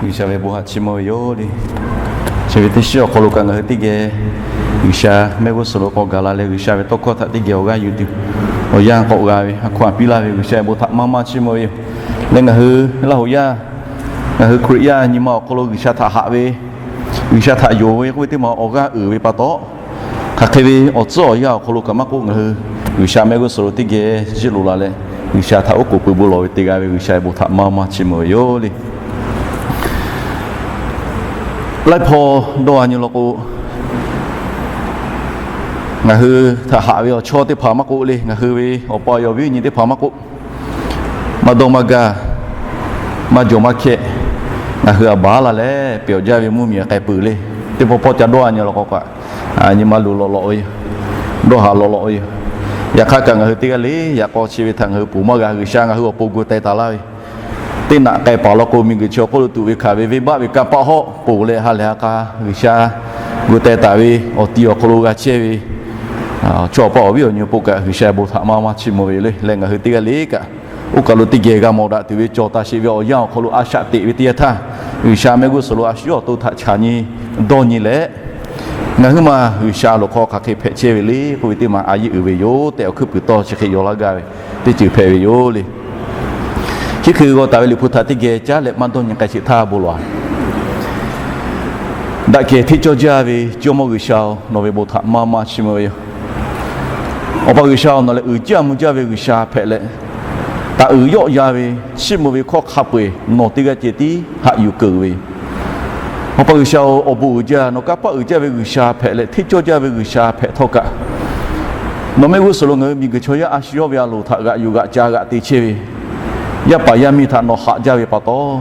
G'uiˬsha ve bon htaꞈ chiˇ mvuh ve yoˬ le. Chi ve teˇ shiˉ awˬ hk'aw lo kaꞈ ngaˬ hui teˇ geh G'uiˬsha mehˆ g'uˇ suhˍ lo k'awꞈ gaˬ la leh, G'uiˬsha ve tawˇ hkawˇ htaꞈ teˇ geh awˬ g'aˇ yuˬ tuˬ, awˬ yanˇ k'awꞈ g'a ve, a hkawˇ a piˇ laˇ ve G'uiˬsha ve bon htaꞈ maˇ maˇ chiˇ mvuh ve yoˬ. Leh ngaˬ hui Laˇ huˍ yaˇ, ngaˬ hui Hkriꞈ yaˇ nyi ma awˬ hk'aw lo G'uiˬsha htaꞈ haꞈ ve, G'uiˬsha htaꞈ yonˍ ve k'oˆ ve teˇ ma awˬ g'aˇ uiˍ ve pa taw, hk'aˬ hk'e ve awˬ tcuhˉ awˬ yanˇ awˬ hk'aw lo kaꞈ maˇ k'oˆ, ngaˬ hui G'uiˬsha mehˆ g'uˇ suhˍ lo teˇ geh jiˇ loꞈ la leh, G'uiˬsha htaꞈ oˉ k'oˍ pui bon lawˬ ve te g'a ve G'uiˬsha ve bon htaꞈ maˇ maˇ chiˇ mvuh ve yoˬ le. Laiˉ hpawˇ dawˇ a nyi law k'o, ngaˬ hui htaꞈ haꞈ ve awˬ chawˇ teˇ hpaˍ maˇ k'oˆ le, ngaˬ hui ve awˬ pa awˬ viˉ nyi teˇ hpaˍ maˇ k'oˆ, maˇ dawˇ maˇ gaˇ, maˇ jawˬ maˇ hkehˇ, ngaˬ hui a baˬ la leh pehˬ awˬ jaˇ ve mvuhˇmiˬ k'ai peuˬ le. Teˇ pawˆ pawˆ ca dawˇ a nyi law k'o kaꞈ, nyi ma luˬ lawꞈ lawꞈ ve yoˬ. Dawˇ haꞈ lawꞈ lawꞈ ve yoˬ. Yaꞈ hk'aˇ kaꞈ ngaˬ hui teˇ g'aˇ le yaꞈ k'aw chi ve htaꞈ ngaˬ hui ponˬ maˇ g'a. G'uiˬsha ngaˬ hui awˬ pon gu teh taˍ laˇ ve, teˇ naꞈ k'ai paˍ law k'o, miˬguiˬ chi awˬ hk'oˆ lo tuꞈ ve hkanˍ ve venˇbaˆ ve kanˇ paˆ hawˉ ponˬ leh ha lehˬ ha k'a G'uiˬsha gu teh taˍ ve awˬ ti awˬ hk'aw lo g'a chehˇ ve chaw awˬ pa awˬ viˉ awˬ nyi pon kaꞈ G'uiˬsha bon htaꞈ maˇ maˇ chiˇ mvuh ve le. Leh ngaˬ hui teˇ g'aˇ le kaꞈ, oˇ kaˬ lo teˇ geh g'a mawˬ daꞈ tuˬ ve cawˬ taˍ sheˍ ve awˬ yanˇ awˬ hk'aw lo a shaꞈ teꞈ ve teˇ yanˇ htaˇ, G'uiˬsha mehˆ g'uˇ suhˍ lo a shu yawˇ awˬ to htaꞈ chaꞈ nyi dawˇ nyi leh, ngaˬ hui ma G'uiˬsha loˬ hk'aw hk'aˬ hk'e hpehꞈ chehˇ ve le k'oˆ ve teˇ ma a yeˇ uiˍ ve yoˬ tehꞈ awˬ hkuiˉ puiˍ tawˇ chi hk'e yaw laˇ gaˇ ve teˇ ceuˬ hpehꞈ ve yoˬ le. Chi hk'e g'aw taˍ ve Liꞈ hpu htaꞈ teˇ geh caˉ leh maˇ dawˇ nyi k'ai sheˍ htaˇ bon lawˬ a. Daꞈ kehˬ hteˇ cawˇ jaˇ ve Jawˇmawˇ G'uiˬsha-oˬ, nawˬ ve bon htaꞈ maˇ maˇ chiˇ mvuh ve yoˬ. Awˬ pa G'uiˬsha-oˬ, nawˬ lehˬ uiˍ jaˇ mvuh jaˇ ve G'uiˬsha hpehꞈ leh, taˍ uiˍ yawˆ yan ve chiˇ mvuh ve hkawˇ hk'a peu-eˬ nawˬ teˇ g'aˇ ceh tiˉ haꞈ yuˬ keunˍ ve yoˬ. Awˬ pa G'uiˬsha-oˬ, awˬ bon uiˍ jaˇ, nawˬ kanˇ paˆ uiˍ jaˇ ve G'uiˬsha hpehꞈ leh, hteˇ cawˇ jaˇ ve G'uiˬsha hpehꞈ htawˇ kaꞈ, nawˬ mehˆ g'uˇ suhˍ lo ngaˬ hui miˬguiˬ chaw yaˇ a shu yawˇ ve a loˍ htaꞈ g'aꞈ yuˬ g'aꞈ ca g'aꞈ te chehˇ ve yaˇ paˍ yaˇ miˇ htaꞈ nawˬ haꞈ jaˇ ve pa taw,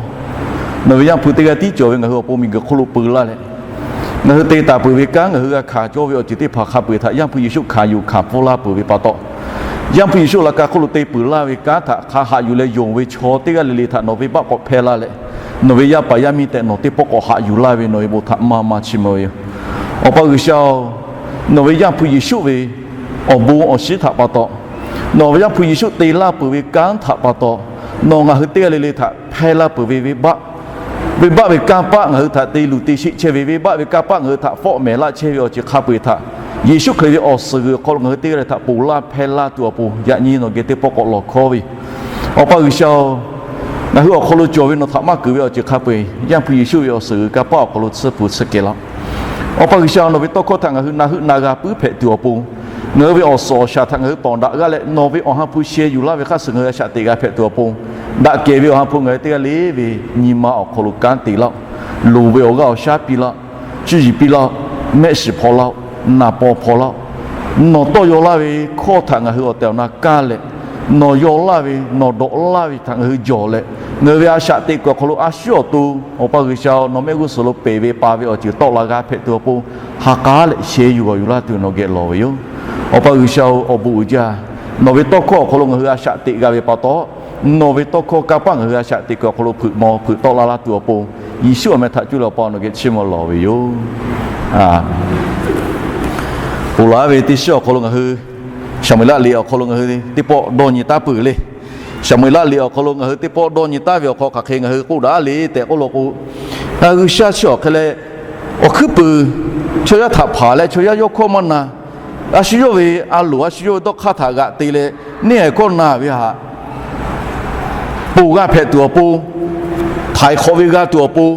nawˬ ve Yaˇ hpu teˇ g'aˇ tiˉ cawˬ ve ngaˬ hui awˬ pon miˬguiˬ hk'oˆ lo peu laˇ leh, ngaˬ hui te taˍ peuˬ ve kanˉ, ngaˬ hui g'a hkanˍ cawˇ ve awˬ ceuˬ teˇ hpaˍ hk'a peu-eˬ htaꞈ Yaˇ hpu Yeˍsuˆ hkanˍ yuˬ hkanˍ pfuhˇ laˇ peuˬ ve pa taw, Yaˇ hpu Yeˍsuˆ laꞈ ka hk'oˆ lo te peuˬ laˇ ve kanˉ htaꞈ hk'a haꞈ yuˬ leh yonˍ ve chaw teˇ g'aˇ le le htaꞈ nawˬ venˇbaˆ k'awꞈ hpehˇ laˇ leh, nawˬ ve yaˇ paˍ yaˇ miˇ tehꞈ nawˬ teˇ pawˆ k'awꞈ haꞈ yuˬ laˇ ve nawˬ ve bon htaꞈ maˇ maˇ chiˇ mvuh ve yoˬ. Awˬ pa G'uiˬsha-oˬ, nawˬ ve Yaˇ hpu Yeˍsuˆ ve awˬ bon awˬ shinˉ htaꞈ pa taw, nawˬ ve Yaˇ hpu Yeˍsuˆ te laˇ peuˬ ve kanˉ htaꞈ pa taw, nawˬ ngaˬ hui teˇ g'aˇ le le htaꞈ hpehˇ laˇ peuˬ ve venˇbaˆ, venˇbaˆ ve kanˇ paˆ ngaˬ hui htaꞈ te luˬ te sheˆ chehˇ ve, venˇbaˆ ve kanˇ paˆ ngaˬ hui htaꞈ fawˆ mehˍ laˇ chehˇ ve awˬ ceuˬ hk'a peu-eˬ htaꞈ Yeˍsuˆ Hkriꞈ ve awˬ suhˍ g'uiˬ awˬ hk'aw lo ngaˬ hui teˇ g'aˇ le htaꞈ ponˬ laˇ hpehˇ laˇ tuˬ awˬ pon, yaꞈ nyi nawˬ geh teˇ pawˆ k'awꞈ lawˬ hkawˇ ve yoˬ. Awˬ pa G'uiˬsha-oˬ, ngaˬ hui awˬ hk'aw lo cawˬ ve nawˬ htaꞈ maˇ keunˍ ve awˬ ceuˬ hk'a peu-eˬ Yaˇ hpu Yeˍsuˆ ve awˬ suhˍ g'uiˬ kanˇ paˆ awˬ hk'aw lo tsuhˇ hpu tsuhˇ kehˬ laˇ. Awˬ pa G'uiˬsha, nawˬ ve tawˇ hkawˇ htaꞈ ngaˬ hui na heuˆ na g'a puiˉ hpehꞈ tuˬ awˬ pon, ngaˬ hui ve awˬ suhˍ awˬ shaˍ htaꞈ ngaˬ hui tawˍ daꞈ g'aˇ leh nawˬ ve Awˬ ha hpu sheh yuˬ laˇ ve hk'aˇ suh ngaˬ hui a shaꞈ teꞈ g'a hpehꞈ tuˬ awˬ pon, daꞈ kehˬ ve Awˬ ha hpu ngaˬ hui teˇ g'aˇ le ve nyi ma awˬ hk'aw lo kanˉ te laˇ-oˆ. Loˍ ve awˬ g'aˇ awˬ shaˉ piˇ laˇ-oˆ. Cuˇ yiˍ piˇ laˇ-oˆ. Mehˆ shiˍ hpaw laˇ-oˆ. Naˍ paw hpaw laˇ-oˆ. Nawˬ tawˇ yaw laˇ ve hkawˇ htaꞈ ngaˬ hui awˬ tehˬ awˬ na kaˇ leh, nawˬ yaw laˇ ve, nawˬ dawꞈ laˇ ve htaꞈ ngaˬ hui jawˬ leh, ngaˬ hui ve a shaꞈ teꞈ kuiˬ awˬ hk'aw lo a shu awˬ to, Awˬ pa G'uiˬsha-oˬ, nawˬ mehˆ g'uˇ suhˍ lo peˬ ve pa ve awˬ ceuˬ tawˆ la g'a hpehꞈ tuˬ awˬ pon, ha k'aˉ leh sheh yuˬ g'awˬ yuˬ laˇ tuˬ nawˬ geh lawˬ ve yoˬ. Awˬ pa G'uiˬsha-oˬ, awˬ bon uiˍ jaˇ. Nawˬ ve tawˇ hkawˇ awˬ hk'aw lo ngaˬ hui a shaꞈ teꞈ g'a ve pa taw, nawˬ ve tawˇ hkawˇ kanˇ paˆ ngaˬ hui a shaꞈ teꞈ kuiˬ awˬ hk'aw lo hpeuꞈ maw hpeuꞈ tawˆ la laˇ tuˬ awˬ pon, Yeˍsuˆ awˬ meh htaꞈ cuˇ leh Awˬ pa nawˬ geh chiˇ mvuh lawˬ ve yoˬ. Aˬ, ponˬ laˬ ve teˇ shiˉ awˬ hk'aw lo ngaˬ hui Saˍmo-eˍlaˆ liꞈ awˬ hk'aw lo ngaˬ hui teˇ pawˆ dawˇ nyi taˉ peuˬ le. Saˍmo-eˍlaˆ liꞈ awˬ hk'aw lo ngaˬ hui teˇ pawˆ dawˇ nyi taˉ ve awˬ hk'aw hk'aˬ hk'e ngaˬ hui k'oˆ daꞈ le tehꞈ k'oˆ law k'o, G'uiˬsha chi awˬ hk'e leh awˬ hkuiˉ puiˍ chaw yaˇ htaꞈ hpanˍ leh chaw yaˇ yawˇ hkawˇ maˇ na, a shu yawˇ ve a loˍ a shu yawˇ ve dawˇ hk'aˇ htaꞈ g'aꞈ te leh, neˇ haiˬ hkawˇ na ve htaꞈ ponˬ g'a hpehꞈ tuˬ awˬ pon, htaiˍ hk'awꞈ ve g'a tuˬ awˬ pon,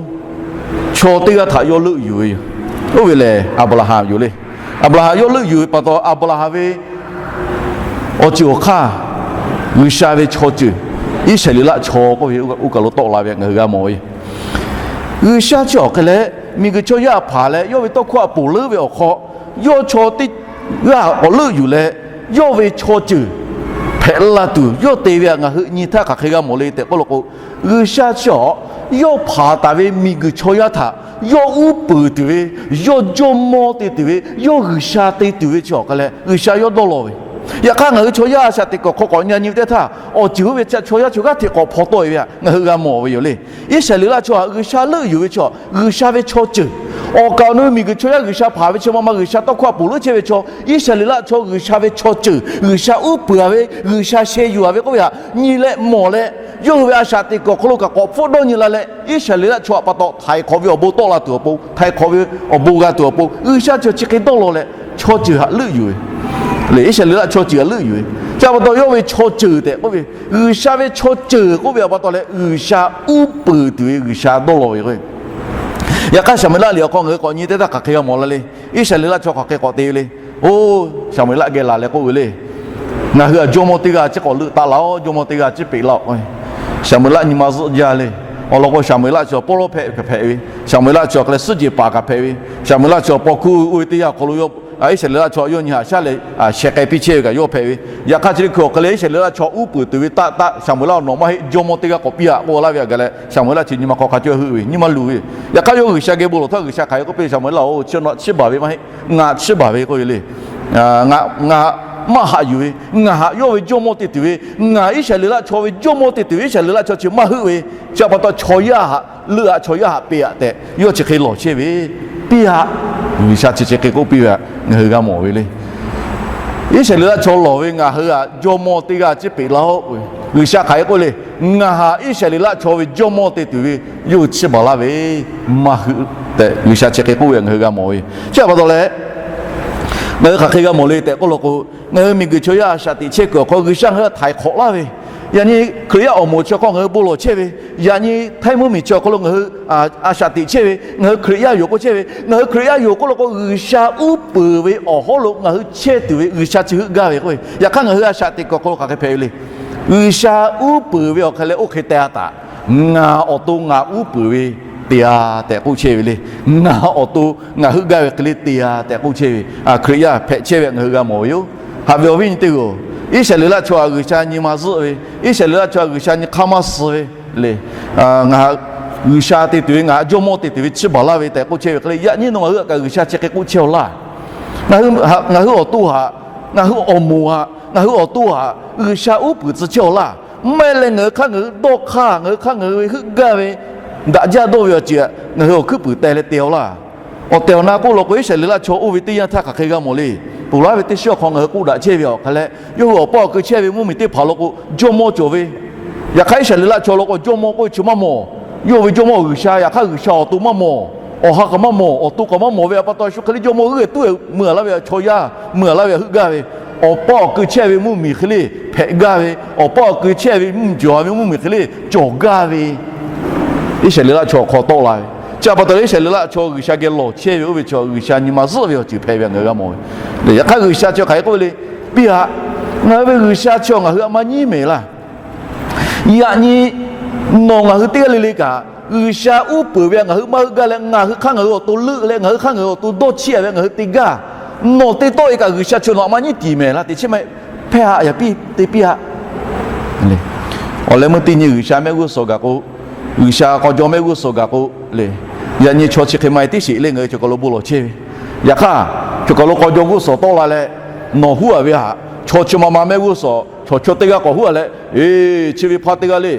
chaw teˇ g'aˇ htaꞈ yawˇ leuˆ yuˬ ve yoˬ. Oˇ ve lehˬ Aˍbraˍhanˍ yoˬ le. Aˍbraˍhanˍ yawˇ leuˆ yuˬ ve pa taw, Aˍbraˍhanˍ ve awˬ ceuˬ awˬ hk'aˇ G'uiˬsha ve chaw ceuˬ, Iˉsaˍreˍlaˆ chaw k'oˆ ve oˇ kaˬ lo tawˆ la ve ngaˬ hui g'a mawˬ ve yoˬ. G'uiˬsha chi awˬ hk'e leh miˬguiˬ chaw yaˇ htaꞈ hpanˍ leh yawˇ ve tawˇ hkawˇ htaꞈ ponˬ leuˉ ve awˬ hk'aw, yawˇ chaw teˇ g'aˇ k'awꞈ leuˆ yuˬ leh, yawˇ ve chaw ceuˬ hpehꞈ la tuˬ yawˇ te ve htaꞈ ngaˬ hui nyi htaˇ hk'aˬ hk'e g'a mawˬ le tehꞈ k'oˆ law k'o, G'uiˬsha chi awˬ yawˇ hpanˍ taˍ ve miˬguiˬ chaw yaˇ htaꞈ yawˇ uˉ peunˍ tuˬ ve, yawˇ jawˇmawˇ te tuˬ ve, yawˇ G'uiˬsha te tuˬ ve chi awˬ hk'e leh G'uiˬsha yawˇ dawˇ law ve. Yaꞈ hk'aˇ ngaˬ hui chaw yaˇ a shaꞈ teꞈ kuiˬ awˬ hk'aw k'awꞈ nyi nyi ve teˇ htaˇ, awˬ ceuˬ oˇ ve chaw yaˇ chaw g'aˇ hteꞈ k'awꞈ hpaw tawˆ e ve htaꞈ ngaˬ hui g'a mawˬ ve yoˬ le. Iˉsaˍreˍlaˆ chaw htaꞈ G'uiˬsha leuˆ yuˬ ve chi awˬ G'uiˬsha ve chaw ceuˬ Awˬ kaˍ awˬ nu miˬguiˬ chaw yaˇ G'uiˬsha hpanˍ ve chi ma ma G'uiˬsha tawˇ hkawˇ a poˬ leuˉ chehˇ ve chaw, Iˉsaˍreˍlaˆ chaw G'uiˬsha ve chaw ceuˬ, G'uiˬsha uˉ peunˍ a ve, G'uiˬsha sheh yuˬ a ve k'oˆ ve htaꞈ nyi leh mawˬ leh, yawˇ hui ve a shaꞈ teꞈ kuiˬ awˬ hk'aw lo kaꞈ k'awꞈ hpfuhˆ dawˇ nyi la leh, Iˉsaˍreˍlaˆ chaw htaꞈ pa taw htaiˍ hk'awꞈ ve awˬ bon tawˆ la tuˬ awˬ pon, htaiˍ hk'awꞈ ve awˬ bon g'a tuˬ awˬ pon, G'uiˬsha chi chi hk'e dawˇ law leh, chaw ceuˬ htaꞈ leuˆ yuˬ ve, leh Iˉsaˍreˍlaˆ chaw ceuˬ htaꞈ leuˆ yuˬ ve, chi pa taw yawˇ ve chaw ceuˬ tehꞈ k'oˆ ve, G'uiˬsha ve chaw ceuˬ k'oˆ ve htaꞈ pa taw leh G'uiˬsha uˉ peunˍ tuˬ ve G'uiˬsha dawˇ law ve k'o, yaꞈ hk'aˇ Saˍmo-eˍlaˆ liꞈ awˬ hk'aw ngaˬ hui k'awꞈ nyi teˇ htaˇ hk'aˬ hk'e g'a mawˬ la le. Iˉsaˍreˍlaˆ chaw hk'aˬ hk'e k'awꞈ te ve le. Oˇ, Saˍmo-eˍlaˆ geh laˬ leh k'oˆ ve le, Ngaˬ hui htaꞈ jawˇmawˇ teˇ g'aˇ chi k'awꞈ leuˆ taˍ laˇ-oˆ, jawˇmawˇ teˇ g'aˇ chi peꞈ laˇ-oˆ. Saˍmo-eˍlaˆ nyi ma zuhˆ jaˇ le. Awˬ lawn k'o Saˍmo-eˍlaˆ chi pawˇ lawˉ hpehꞈ kaꞈ hpehꞈ ve, Saˍmo-eˍlaˆ chi awˬ hk'aˬ leh suhˉ jehˬ paˍ kaꞈ hpehꞈ ve, Saˍmo-eˍlaˆ chi awˬ paw hkuˇ oˇ ve teˇ yanˇ awˬ hk'aw lo yawˇ, Iˉsaˍreˍlaˆ chaw yawˇ nyi haꞈ shaˉ leh sheh k'ai piˇ chehˇ ve kaꞈ yawˇ hpehꞈ ve. Yaꞈ hk'aˇ chi teˇ hkui awˬ hk'e leh Iˉsaˍreˍlaˆ chaw uˉ peunˍ tuˬ ve taˆ taˆ Saˍmo-eˍlaˆ nawˬ maˇ heˆ, jawˇmawˇ teˇ g'aˇ k'awꞈ piˇ-aꞈ k'oˆ laˇ ve htaꞈ gaˬ leh Saˍmo-eˍlaˆ chi nyi ma hk'aw hk'a cawˇ heuˆ ve, nyi ma luˬ ve. Yaꞈ hk'aˇ yawˇ G'uiˬsha geh bon lawˬ htaˇ G'uiˬsha hk'aˬ hk'e k'oˆ piˇ, Saˍmo-eˍlaˆ-oˬ, chi nawˬ chiˇ baˬ ve maˇ heˆ, ngaˬ chiˇ baˬ ve k'oˆ ve le. Ngaˬ, ngaˬ maˇ haꞈ yuˬ ve, ngaˬ htaꞈ yawˇ ve jawˇmawˇ te tuˬ ve, ngaˬ Iˉsaˍreˍlaˆ chaw ve jawˇmawˇ te tuˬ ve, Iˉsaˍreˍlaˆ chaw chi maˇ heuˆ ve, chi pa taw chaw yaˇ htaꞈ leuˆ-aꞈ, chaw yaˇ htaꞈ peꞈ-aꞈ tehꞈ yawˇ chi hk'e lawˬ chehˇ ve, piˇ-aꞈ. G'uiˬsha chi chi hk'e k'oˆ piˇ ve htaꞈ ngaˬ hui g'a mawˬ ve le. Iˉsaˍreˍlaˆ chaw lawˬ ve, Ngaˬ hui htaꞈ jawˇmawˇ teˇ g'aˇ chi peꞈ laˇ-oˆ. G'uiˬsha hk'aˬ hk'e k'oˆ le, Ngaˬ htaꞈ Iˉsaˍreˍlaˆ chaw ve jawˇmawˇ te tuˬ ve yawˇ hui chiˇ baˬ laˇ ve, maˇ heuˆ tehꞈ G'uiˬsha chi hk'e k'oˆ ve htaꞈ ngaˬ hui g'a mawˬ ve. Chi pa taw leh, ngaˬ hui hk'aˬ hk'e g'a mawˬ le tehꞈ k'oˆ law k'o, ngaˬ hui miˬguiˬ chaw yaˇ a shaꞈ teꞈ chehˇ kuiˬ awˬ hk'aw G'uiˬsha ngaˬ hui htaꞈ htaiˍ hk'awꞈ laˇ ve, yaꞈ nyi Hkriꞈ yaˇ awˬ moˍ chi awˬ hk'aw ngaˬ hui bon lawˬ chehˇ ve, yaꞈ nyi htaiˇ mvuhˇmiˬ chi awˬ hk'aw lo ngaˬ hui a shaꞈ teꞈ chehˇ ve, ngaˬ hui Hkriꞈ yaˇ yoˬ k'oˆ chehˇ ve, ngaˬ hui Hkriꞈ yaˇ yoˬ k'oˆ law k'o, G'uiˬsha uˉ peunˍ ve awˬ hawˉ lo ngaˬ hui chehˇ tuˬ ve G'uiˬsha chi heuˆ gaˇ ve k'o, yaꞈ hk'aˇ ngaˬ hui a shaꞈ teꞈ kuiˬ awˬ hk'aw lo hk'aˬ hk'e hpehꞈ ve le. G'uiˬsha uˉ peunˍ ve awˬ hk'e leh oˇ hk'e te-a taˍ, Ngaˬ awˬ to ngaˬ uˉ peunˍ ve te-a tehꞈ k'oˆ chehˇ ve le. Ngaˬ awˬ to ngaˬ heuˆ gaˇ ve hk'e le te-a tehꞈ k'oˆ chehˇ ve Hkriꞈ yaˇ hpehꞈ chehˇ ve ngaˬ hui g'a mawˬ ve yoˬ. Haꞈ ve awˬ viˉ nyi teˇ hpaˍ-oˬ, Iˉsaˍreˍlaˆ chaw htaꞈ G'uiˬsha nyi ma zuhˆ ve, Iˉsaˍreˍlaˆ chaw htaꞈ G'uiˬsha nyi hk'aˇ maˇ suh ve le. Ngaˬ G'uiˬsha te tuˬ ve, ngaˬ jawˇmawˇ te tuˬ ve chiˇ baˬ laˇ ve tehꞈ k'oˆ chehˇ ve hk'e le, yaꞈ nyi nawˬ ngaˬ hui htaꞈ kaꞈ G'uiˬsha chi hk'e k'oˆ chehˇ-aw laˇ. Ngaˬ hui awˬ to htaꞈ, ngaˬ hui awˬ moˍ htaꞈ, ngaˬ hui awˬ to htaꞈ G'uiˬsha uˉ peunˍ tcuh chehˇ-aw laˇ. Maˇ heˆ leh ngaˬ hui hk'aˇ ngaˬ hui dawˇ hk'aˇ, ngaˬ hui hk'aˇ ngaˬ hui ve heuˆ gaˇ ve, daꞈ jaˇ dawˇ ve awˬ ceuˬ htaꞈ ngaˬ hui awˬ hkuiˉ puiˍ teh leh te-aw laˇ. Awˬ tehˬ awˬ na k'oˆ law k'o, Iˉsaˍreˍlaˆ chaw oˇ ve teˇ yanˇ htaˇ hk'aˬ hk'e g'a mawˬ le. Ponˬ laˇ ve teˇ shiˉ awˬ hk'aw ngaˬ hui k'oˆ daꞈ chehˇ ve awˬ hk'a leh, yawˇ hui awˬ pa awˬ keu chehˇ ve mvuhˇmiˬ teˇ hpaˍ law k'o, jawˇmawˇ cawˬ ve. Yaꞈ hk'aˇ Iˉsaˍreˍlaˆ chaw law k'o, jawˇmawˇ k'oˆ ve chi maˇ mawˬ. Yawˇ ve jawˇmawˇ G'uiˬsha, yaꞈ hk'aˇ G'uiˬsha awˬ to maˇ mawˬ. Awˬ ha kaꞈ maˇ mawˬ, awˬ to kaꞈ maˇ mawˬ ve pa taw, shu hk'e le jawˇmawˇ g'uˇ tuˉ mui-a laˇ ve, chaw yaˇ mui-a laˇ ve heuˆ gaˇ ve, awˬ pa awˬ keu chehˇ ve mvuhˇmiˬ hk'e le hpehꞈ gaˇ ve, awˬ pa awˬ keu chehˇ ve mvuhˇmiˬ cawˬ ve, mvuhˇmiˬ hk'e le cawˬ gaˇ ve, Iˉsaˍreˍlaˆ chaw awˬ hk'aw tawˆ la ve. Chi pa taw leh Iˉsaˍreˍlaˆ chaw G'uiˬsha geh lawˬ chehˇ ve oˇ ve chaw G'uiˬsha nyi ma zuhˆ ve awˬ ceuˬ hpehꞈ ve htaꞈ ngaˬ hui g'a mawˬ ve. Yaꞈ hk'aˇ G'uiˬsha chi hk'aˬ hk'e k'oˆ ve le, Piˇ-aꞈ. Ngaˬ hui ve G'uiˬsha chi ngaˬ hui htaꞈ maˇ nyiˉ mehˍ laˇ. Yaꞈ nyi nawˬ ngaˬ hui teˇ g'aˇ le le kaꞈ, G'uiˬsha uˉ peunˍ ve htaꞈ ngaˬ hui maˇ heuˆ gaˇ leh, ngaˬ hui hk'aˇ ngaˬ hui awˬ to leuˆ leh, ngaˬ hui hk'aˇ ngaˬ hui awˬ to dawˇ chiˇ-a ve ngaˬ hui te gaˇ. Nawˬ te tawˆ-e kaꞈ G'uiˬsha chi nawˬ htaꞈ maˇ nyiˉ tiˍ mehˍ laˇ. Teꞈ chiˉ maˇ heˆ, hpehˇ-aꞈ, yaꞈ piˇ te piˇ-aꞈ. Awˬ leh meuˇ teˇ nyi G'uiˬsha mehˆ g'uˇ suhˍ gaˬ k'o, G'uiˬsha k'aw jaw mehˆ g'uˇ suhˍ gaˬ k'o le, yaꞈ nyi chaw chi hk'e maˇ heˆ tiˉ sheˍ le, ngaˬ hui choˬ kaˬ lo bon lawˬ chehˇ ve. Yaꞈ hk'aˇ, choˬ kaˬ lo k'aw jaw g'uˇ suhˍ tawˆ la leh, nawˬ huˉ-a ve htaꞈ chaw chi ma ma mehˆ g'uˇ suhˍ, chaw chaw teˇ g'aˇ k'awꞈ huˉ-a leh, Eˬ, chi ve hpaˇ teˇ g'aˇ le,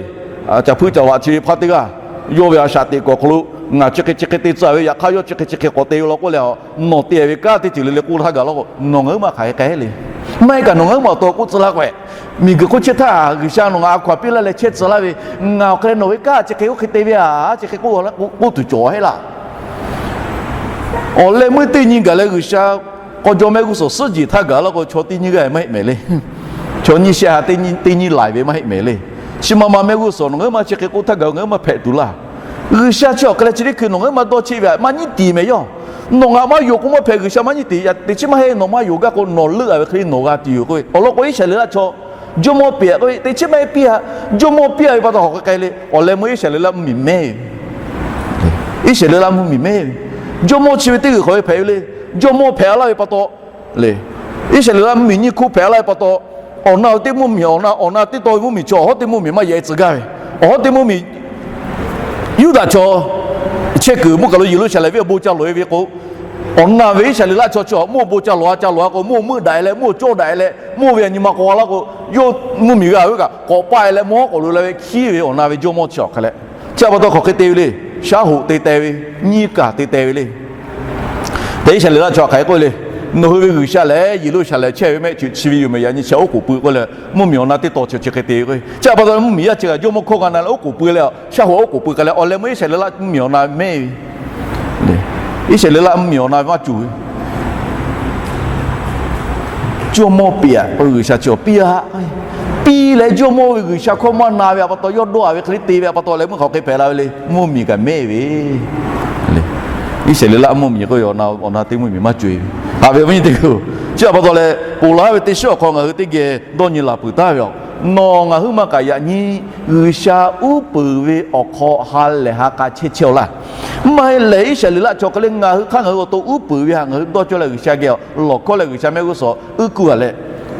caˬ hpuiˇ caˬ vaꞈ chi ve hpaˇ teˇ g'aˇ, yawˇ ve a shaꞈ teꞈ kuiˬ awˬ hk'aw lo ngaˬ chi hk'e chi hk'e te tcuh ve, yaꞈ hk'aˇ yawˇ chi hk'e chi hk'e k'awꞈ te ve law k'oˆ leh, nawˬ te-a ve kanˉ teˇ ceuˬ le le k'oˆ htaˇ gaˬ laˇ k'o, nawˬ ngaˬ huiˉ maˇ hk'aˬ hk'e k'ai le. Maˇ heˆ kaꞈ nawˬ ngaˬ huiˉ maˇ awˬ to k'oˆ tcuh laˇ k'o, miˬguiˬ hk'oˆ chehˇ htaˇ G'uiˬsha nawˬ ngaˬ a hkaw-anˬ piˇ laˇ leh chehˇ tcuh laˇ ve, ngaˬ awˬ hk'e leh nawˬ ve kanˉ chi hk'e oˇ hk'e te ve-a, chi hk'e k'oˆ k'oˆ tuˬ cawˬ heˆ laˇ. Awˬ leh meuˇ teˇ nyi gaˬ leh G'uiˬsha k'aw jaw mehˆ g'uˇ suhˍ suhˉ jeˬ htaˇ gaˬ laˇ k'o, chaw teˇ nyi g'aˇ maˇ heˆ mehˍ le. Chaw nyiˇ shehˆ ha teˇ nyi laiˬ ve maˇ heˆ mehˍ le. Chi ma ma mehˆ g'uˇ suhˍ nawˬ ngaˬ huiˉ maˇ chi hk'e k'oˆ htaˇ gaˬ, ngaˬ huiˉ maˇ hpehꞈ tuˬ laˇ. G'uiˬsha chi awˬ hk'e leh chi teˇ hkui nawˬ ngaˬ huiˉ maˇ dawˇ cheˆ ve htaꞈ maˇ nyiˉ tiˍ mehˍ yawˇ. Nawˬ ngaˬ maˇ yonˍ k'o maˇ hpehꞈ, G'uiˬsha maˇ nyiˉ tiˍ. Yaꞈ teꞈ chiˉ maˇ heˆ, nawˬ maˇ yonˍ gaˇ k'o nawˬ leuˆ-a ve hk'e le nawˬ g'a tuˬ yoˬ k'oˆ ve. Awˬ lawn k'o, Iˉsaˍreˍlaˆ chaw jawˇmawˇ peꞈ k'oˆ ve, teꞈ chiˉ maˇ heˆ piˇ-a. Jawˇmawˇ piˇ-a ve pa taw hk'aˬ hk'e k'ai le. Awˬ leh meuˇ Iˉsaˍreˍlaˆ mvuhˇmiˬ mehˉ ve, Iˉsaˍreˍlaˆ mvuhˇmiˬ mehˉ ve, jawˇmawˇ chi ve teˇ g'uiˬ hk'aˬ ve hpehꞈ ve le. Jawˇmawˇ hpehꞈ-a laˇ ve pa taw le, Iˉsaˍreˍlaˆ mvuhˇmiˬ nyiˇ hk'oˆ hpehꞈ-a laˇ ve pa taw, awˬ na teˇ mvuhˇmiˬ, awˬ na, awˬ na teˇ tawn ve mvuhˇmiˬ chaw awˬ hawˉ teˇ mvuhˇmiˬ maˇ yehˬ tcuh gaˇ ve, awˬ hawˉ teˇ mvuhˇmiˬ Yuˇdaꞈ chaw chehˇ kuiˬ mvuhˇ kaˬ lo Yeˍruˆsaˍlehnˍ venˇ awˬ bon ca lawˬ-e ve k'o, awˬ na ve Iˉsaˍreˍlaˆ chaw chi mvuhˇ awˬ bon ca lawˬ-a ca lawˬ-a k'o, mvuhˇ awˬ meuˆ daꞈ-e leh, mvuhˇ awˬ cawˇ daꞈ-e leh, mvuhˇ awˬ ve htaꞈ nyi ma k'aw-a laˇ k'o, yawˇ mvuhˇmiˬ g'a ve kaꞈ k'awꞈ paˆ-e leh mvuhˇ hawˉ k'awꞈ loꞈ la ve hkiˉ ve awˬ na ve jawˇmawˇ chi awˬ hk'e leh, chi pa taw hk'aˬ hk'e te ve le. Shaˉ hoꞈ te teh ve, nyiˇ kaˬ te teh ve le. Iˉsaˍreˍlaˆ chaw hk'aˬ hk'e k'oˆ le, Nawˬ hui ve G'uiˬsha lehˬ Yeˍruˆsaˍlehnˍ chehˇ ve mehˆ chi ve yoˬ mehˍ. Yaꞈ nyi chi oˉ k'oˍ pui k'oˆ leh, mvuhˇmiˬ awˬ na teˇ tawn chi chi hk'e te ve k'o, chi a pa taw mvuhˇmiˬ yaˇ chi kaꞈ jawˇmawˇ hkawˇ g'a na leh oˉ k'oˍ pui leh, shaˉ hoꞈ oˉ k'oˍ pui k'ai leh awˬ leh meuˇ Iˉsaˍreˍlaˆ mvuhˇmiˬ awˬ na mehˆ ve, Iˉsaˍreˍlaˆ mvuhˇmiˬ awˬ na ve maˇ cawˬ ve. Jawˇmawˇ piˇ-aꞈ k'o G'uiˬsha chi awˬ piˇ-aꞈ. Piˇ leh jawˇmawˇ ve G'uiˬsha hkawˇ maˇ na ve a pa taw, yawˇ dawˇ-a ve hk'e le te ve a pa taw leh meuˇ hk'aˬ hk'e hpehꞈ la ve le, mvuhˇmiˬ kaꞈ mehˆ ve. Iˉsaˍreˍlaˆ mvuhˇmiˬ k'o awˬ na teˇ mvuhˇmiˬ maˇ co-e ve. Haꞈ ve awˬ viˉ nyi teˇ hpaˍ-oˬ, chi a pa taw leh ponˬ laˇ ve teˇ shiˉ awˬ hk'aw ngaˬ hui teˇ geh dawˇ nyi laˬ peuˬ taˍ ve yoˬ. Nawˬ ngaˬ huiˉ ma kaꞈ yaꞈ nyi G'uiˬsha uˉ peunˍ ve awˬ hk'aw ha lehˬ ha k'a chehˇ chehˇ-aw laˇ. Maˇ heˆ lehˬ, Iˉsaˍreˍlaˆ chaw hk'e le ngaˬ hui hk'aˇ ngaˬ hui awˬ to uˉ peunˍ ve htaꞈ ngaˬ hui dawˇ cawˇ leh G'uiˬsha geh lawˬ hkawˇ leh G'uiˬsha mehˆ g'uˇ suhˍ uˉ kuˇ-a leh,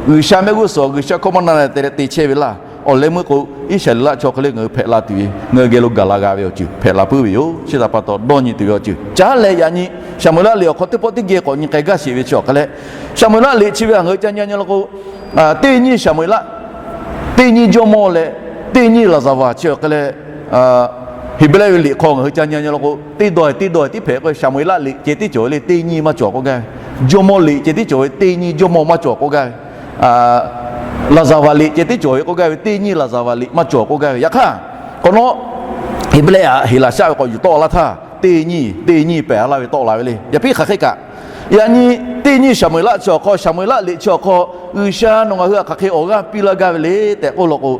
G'uiˬsha mehˆ g'uˇ suhˍ G'uiˬsha hkawˇ maˇ na leh te leh te chehˇ ve laˇ. Awˬ leh meuˇ k'o, Iˉsaˍreˍlaˆ chaw hk'e le ngaˬ hui hpehꞈ la tuˬ ve, ngaˬ hui geh lo gaˬ la g'a ve awˬ ceuˬ hpehꞈ la puiˉ ve yoˬ. Chi htaꞈ pa taw dawˇ nyi tuˬ ve awˬ ceuˬ caˉ leh yaꞈ nyi Saˍmoeˍlaˆ liꞈ awˬ hk'aw teˇ pawˆ teˇ geh k'awꞈ nyi k'ai gaˇ sheˍ ve chi awˬ hk'e leh, Saˍmoeˍlaˆ liꞈ chi ve htaꞈ ngaˬ hui ca nyi nyi law k'o, teˇ nyiˇ Saˍmoeˍlaˆ, teˇ nyiˇ jawˇmawˇ leh teˇ nyiˇ laˍzaˍvaˍ chi awˬ hk'e leh, Heˍbrehˇ ve liꞈ hk'aw ngaˬ hui ca nyi nyi law k'o, teˇ dawˇ teˇ dawˇ tiˉ hpehꞈ k'o, Saˍmoeˍlaˆ liꞈ ceh tiˉ cawˬ ve le, teˇ nyiˇ maˇ cawˬ k'oˆ gaˇ ve. Jawˇmawˇ liꞈ ceh tiˉ cawˬ ve, teˇ nyiˇ jawˇmawˇ maˇ cawˬ k'oˆ gaˇ ve. Laˍzaˍvaˍ liꞈ ceh tiˉ cawˬ ve k'oˆ gaˇ ve, teˇ nyiˇ laˍzaˍvaˍ liꞈ maˇ cawˬ k'oˆ gaˇ ve. Yaꞈ hk'aˇ, k'awꞈ nawˉ, Heˍbrehˇ aꞈ Heˍlaˍsaˆ ve k'awꞈ yuˬ tawˆ laˇ htaˇ, teˇ nyiˇ teˇ nyiˇ pehˬ laˇ ve tawˆ la ve le. Yaꞈ piˇ hk'aˬ hk'e kaꞈ, yaꞈ nyi teˇ nyiˇ Saˍmoeˍlaˆ chi awˬ hk'aw, Saˍmoeˍlaˆ liꞈ chi awˬ hk'aw, G'uiˬsha nawˬ ngaˬ hui htaꞈ hk'aˬ hk'e awˬ g'aˇ piˇ laˇ gaˇ ve le tehꞈ k'oˆ law k'o,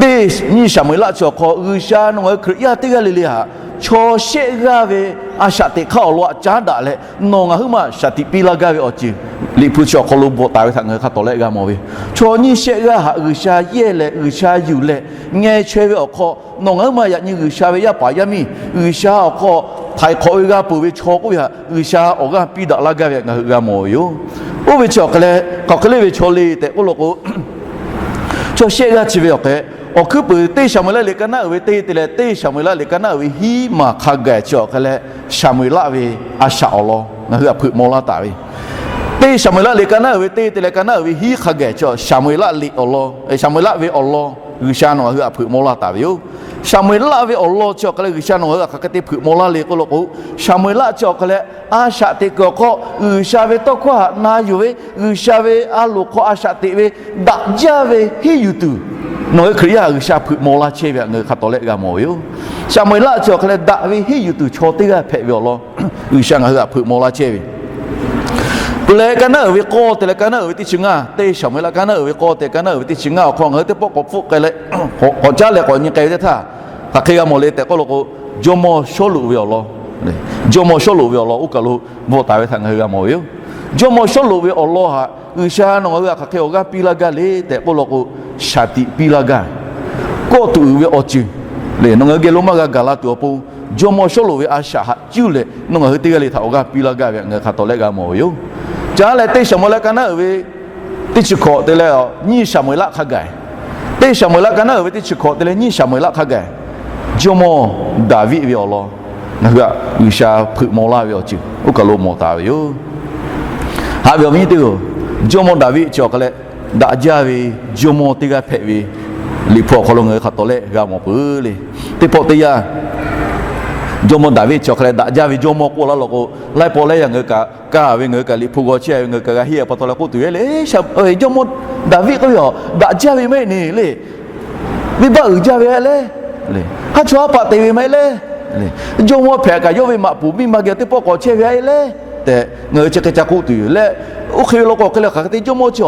teˇ nyiˇ Saˍmoeˍlaˆ chi awˬ hk'aw G'uiˬsha nawˬ ngaˬ hui Hkriꞈ yaˇ teˇ g'aˇ le le htaꞈ chaw shehˆ g'aˇ ve a shaꞈ teꞈ hk'aˇ awˬ lawn htaꞈ caˉ daꞈ leh, nawˬ ngaˬ huiˉ ma shaˍ tiꞈ piˇ laˇ gaˇ ve awˬ ceuˬ Liꞈ hpu chi awˬ hk'aw lo bvuhꞈ taˍ ve htaꞈ ngaˬ hui hk'a tawˍ lehˆ g'a mawˬ ve, chaw nyiˇ shehˆ g'aˇ htaꞈ G'uiˬsha yehˇ leh G'uiˬsha yuˬ leh ngeh chaweh ve awˬ hk'aw, nawˬ ngaˬ huiˉ ma yaꞈ nyi G'uiˬsha ve yaˇ paˍ yaˇ miˇ, G'uiˬsha awˬ hk'aw htaiˍ hk'awꞈ ve g'a peuˬ ve chaw k'oˆ ve htaꞈ G'uiˬsha awˬ g'aˇ piˇ daꞈ laˇ gaˇ ve htaꞈ ngaˬ hui g'a mawˬ ve yoˬ. Oˇ ve chi awˬ hk'e leh, hk'aˬ hk'e le ve chaw le tehꞈ k'oˆ law k'o, chaw shehˆ g'aˇ chi ve awˬ hk'e, awˬ hkuiˉ puiˍ teˇ Saˍmoeˍlaˆ liꞈ ka naˉ uiˍ ve teˇ te leh teˇ Saˍmoeˍlaˆ liꞈ ka naˉ uiˍ ve hiˉ maˬ hk'a gaˬ chi awˬ hk'e leh, Saˍmoeˍlaˆ ve a shaꞈ awˬ lawn ngaˬ hui htaꞈ hpeuꞈ maw laˇ taˍ ve, teˇ Saˍmoeˍlaˆ liꞈ ka naˉ uiˍ ve teˇ te leh ka naˉ uiˍ ve hiˉ hk'a gaˬ chi Saˍmoeˍlaˆ liꞈ awˬ lawn, Saˍmoeˍlaˆ ve awˬ lawn G'uiˬsha nawˬ ngaˬ hui htaꞈ hpeuꞈ maw laˇ taˍ ve yoˬ. Saˍmoeˍlaˆ ve awˬ lawn chi awˬ hk'e leh G'uiˬsha nawˬ ngaˬ hui htaꞈ hk'aˬ hk'e te hpeuꞈ maw laˇ le k'oˆ law k'o, Saˍmoeˍlaˆ chi awˬ hk'e leh a shaꞈ teꞈ kuiˬ awˬ hk'aw G'uiˬsha ve tawˇ hkawˇ htaꞈ na yuˬ ve, G'uiˬsha ve a loˍ hk'aw a shaꞈ teꞈ ve daꞈ jaˇ ve henˇ yuˬ tuˬ, nawˬ hui Hkriꞈ yaˇ G'uiˬsha hpeuꞈ maw laˇ chehˇ ve htaꞈ ngaˬ hui hk'a tawˍ lehˆ g'a mawˬ ve yoˬ. Saˍmoeˍlaˆ chi awˬ hk'e leh daꞈ ve henˇ yuˬ tuˬ chaw teˇ g'aˇ hpehꞈ ve awˬ lawn G'uiˬsha ngaˬ hui htaꞈ hpeuꞈ maw laˇ chehˇ ve, peuˬ leh ka naˉ uiˍ ve k'awˇ te leh ka naˉ uiˍ ve teˇ chi ngaˇ, teˇ Saˍmoeˍlaˆ ka naˉ uiˍ ve k'awˇ te ka naˉ uiˍ ve teˇ chi ngaˇ awˬ hk'aw ngaˬ hui teˇ pawˆ k'awꞈ hpfuhˆ k'ai leh, k'awꞈ caˉ leh k'awꞈ nyi k'ai ve teˇ htaˇ, hk'aˬ hk'e g'a mawˬ le tehꞈ k'oˆ law k'o, jawˇmawˇ Sawˉluꞈ ve awˬ lawn, jawˇmawˇ Sawˉluꞈ ve awˬ lawn oˇ kaˬ lo bvuhꞈ taˍ ve htaꞈ ngaˬ hui g'a mawˬ ve yoˬ. Jawˇmawˇ Sawˉluꞈ ve awˬ lawn htaꞈ G'uiˬsha nawˬ ngaˬ hui htaꞈ hk'aˬ hk'e awˬ g'aˇ piˇ laˇ gaˇ le tehꞈ k'oˆ law k'o, shaˍ tiꞈ piˇ laˇ gaˇ ve, kawˆ tuꞈ uiˍ ve awˬ ceuˬ lehˬ, nawˬ ngaˬ hui geh lo maˇ g'a gaˬ la tuˬ awˬ pon, jawˇmawˇ Sawˉluꞈ ve a shaꞈ haꞈ cuˇ leh nawˬ ngaˬ hui teˇ g'aˇ le htaꞈ awˬ g'aˇ piˇ laˇ gaˇ ve htaꞈ ngaˬ hui hk'a tawˍ lehˆ g'a mawˬ ve yoˬ. Caˉ leh teˇ Saˍmoeˍlaˆ ka naˉ uiˍ ve teˇ chi hkawꞈ te leh nyiˇ Saˍmoeˍlaˆ hk'a gaˬ, teˇ Saˍmoeˍlaˆ ka naˉ uiˍ ve teˇ chi hkawꞈ te leh nyiˇ Saˍmoeˍlaˆ hk'a gaˬ, jawˇmawˇ Daˍviˆ ve awˬ lawn ngaˬ hui htaꞈ G'uiˬsha hpeuꞈ maw laˇ ve awˬ ceuˬ oˇ kaˬ lo mawˬ taˍ ve yoˬ. Haꞈ ve awˬ viˉ teˇ hpaˍ-oˬ, jawˇmawˇ Daˍviˆ chi awˬ hk'e leh daꞈ jaˇ ve jawˇmawˇ teˇ g'aˇ hpehꞈ ve Liꞈ hpu awˬ hk'aw lo ngaˬ hui hk'a tawˍ lehˆ g'a mawˬ peuˬ le. Teˇ pawˆ teˇ yanˇ, jawˇmawˇ Daˍviˆ chi awˬ hk'e leh daꞈ jaˇ ve jawˇmawˇ k'oˆ laˇ law k'o, laiˉ pawˆ leh yaꞈ ngaˬ hui kaꞈ kaˇ ve ngaˬ hui kaꞈ Liꞈ hpu g'aw chehˇ ve ngaˬ hui kaꞈ g'a henˇ a pa taw leh k'oˆ tuˬ ve le, jawˇmawˇ Daˍviˆ k'oˆ ve a daꞈ jaˇ ve maˇ heˆ ne le. Venˇbaˆ uiˍ jaˇ ve a le, haˉ chawˇ haˉ paˆ te ve maˇ heˆ le. Jawˇmawˇ hpehꞈ kaꞈ yawˇ ve maꞈ poˍ miˇ ma geh teˇ pawˆ k'awꞈ chehˇ ve a le tehꞈ ngaˬ hui chi hk'e ca k'oˆ tuˬ yoˬ leh, oˇ hk'e ve law k'o hk'e leh hk'aˬ hk'e te jawˇmawˇ chi,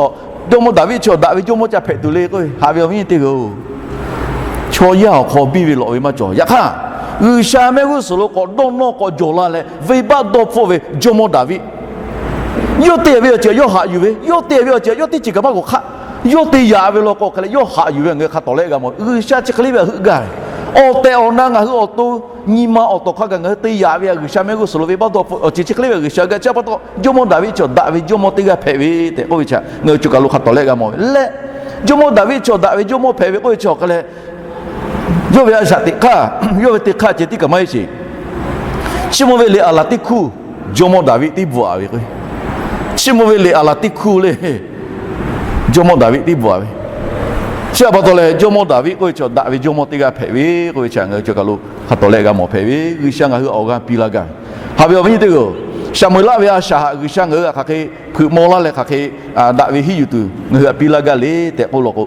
jawˇmawˇ Daˍviˆ chi daꞈ ve jawˇmawˇ ca hpehꞈ tuˬ le k'o, haꞈ ve awˬ viˉ teˇ hpaˍ-oˬ, chaw yaˇ awˬ hk'aw biˇ ve lawꞈ ve maˇ cawˬ. Yaꞈ hk'aˇ, G'uiˬsha mehˆ g'uˇ suhˍ lo k'awꞈ dawˇ nawˇ k'awꞈ jawˬ la leh venˇbaˆ dawˇ hpfuhˆ ve jawˇmawˇ Daˍviˆ, yawˇ te ve awˬ ceuˬ yawˇ haꞈ yuˬ ve, yawˇ te ve awˬ ceuˬ yawˇ teˇ ceuˬ kaꞈ maˇ g'awˬ hk'aˆ. Yawˇ te yaꞈ ve law k'o hk'e leh yawˇ haꞈ yuˬ ve ngaˬ hui hk'a tawˍ lehˆ g'a mawˬ. G'uiˬsha chi hk'e le ve htaꞈ heuˆ gaˇ ve, awˬ tehˬ awˬ na ngaˬ hui awˬ to nyi ma awˬ tawˍ hk'a gaˬ ngaˬ hui te yaꞈ ve htaꞈ G'uiˬsha mehˆ g'uˇ suhˍ lo venˇbaˆ dawˇ hpfuhˆ awˬ ceuˬ chi hk'e le ve G'uiˬsha g'a chi pa taw, jawˇmawˇ Daˍviˆ chi daꞈ ve jawˇmawˇ teˇ g'aˇ hpehꞈ ve tehꞈ k'oˆ ve chi ngaˬ hui co kaˬ lo hk'a tawˍ lehˆ g'a mawˬ ve leh, jawˇmawˇ Daˍviˆ chi daꞈ ve jawˇmawˇ hpehꞈ ve k'oˆ ve chi awˬ hk'e leh, yawˇ ve a shaꞈ teꞈ hk'aˇ, yawˇ ve te hk'aˇ ceh tiˉ kaꞈ maˇ heˆ sheˍ. Chiˇ mvuh ve liꞈ aˍlaˍtiˆ hkuˇ jawˇmawˇ Daˍviˆ tiˉ bvuhꞈ-a ve k'o, chiˇ mvuh ve liꞈ aˍlaˍtiˆ hkuˇ le, jawˇmawˇ Daˍviˆ tiˉ bvuhꞈ-a ve. Chi a pa taw leh jawˇmawˇ Daˍviˆ k'oˆ ve chi daꞈ ve jawˇmawˇ teˇ g'aˇ hpehꞈ ve k'oˆ ve chi ngaˬ hui co kaˬ lo hk'a tawˍ lehˆ g'a mawˬ hpehꞈ ve, G'uiˬsha ngaˬ hui awˬ g'aˇ piˇ laˇ gaˇ ve. Haꞈ ve awˬ viˉ teˇ hpaˍ-oˬ, Saˍmo-eˍlaˆ ve a shaꞈ htaꞈ G'uiˬsha ngaˬ hui htaꞈ hk'aˬ hk'e hpeuꞈ maw laˇ leh hk'aˬ hk'e daꞈ ve hiˉ yuˬ tuˬ ngaˬ hui htaꞈ piˇ laˇ gaˇ le tehꞈ k'oˆ law k'o,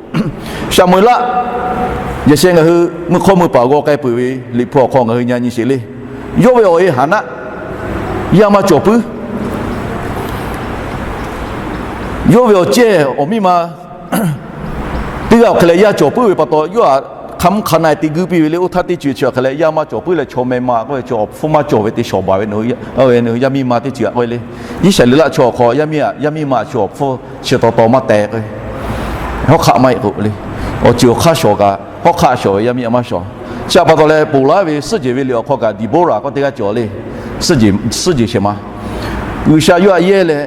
Saˍmo-eˍlaˆ yaꞈ sheh ngaˬ hui meuˇ hk'awˇ meuˇ paˍ g'aw k'ai peuˬ ve Liꞈ hpu awˬ hk'aw ngaˬ hui nyi nyi sheˍ le. Yawˇ ve awˬ e Haˍnaˆ yaˇ maˇ cawˬ puiˉ. Yawˇ ve awˬ cehˇ awˬ miˇ ma teˇ g'aˇ awˬ hk'e leh yaˇ cawˬ puiˉ ve pa taw, yawˇ htaꞈ hk'a mvuhˇ hk'a na-e te guiˇ piˇ ve le. Oˇ htaˇ teˇ ceuˬ chi awˬ hk'e leh yaˇ maˇ cawˬ puiˉ leh, chaw meh ma k'oˆ ve chi awˬ hpfuhˇ maˇ cawˬ ve te shawˍ baˬ ve, yaˇ miˇ ma teˇ ceuˬ htaꞈ k'oˆ ve le. Iˉsaˍreˍlaˆ chaw awˬ hk'aw yaˇ miˇ, yaˇ miˇ ma chi awˬ hpfuhˇ chi taw taw maˇ teh k'o, hawˉ hk'aˆ maˇ heˆ k'o le. Awˬ ceuˬ awˬ hk'aˇ shawˍ kaꞈ hawˉ hk'aˆ shawˍ ve, yaˇ miˇ maˇ shawˍ. Chi htaꞈ pa taw leh, ponˬ laˇ ve suhˉ jehˬ ve liꞈ awˬ hk'aw kaꞈ Deˍboˍraˍ k'oˆ teˇ g'aˇ cawˬ le. Suhˉ jehˬ shehˍ ma, G'uiˬsha yawˇ htaꞈ yehˇ leh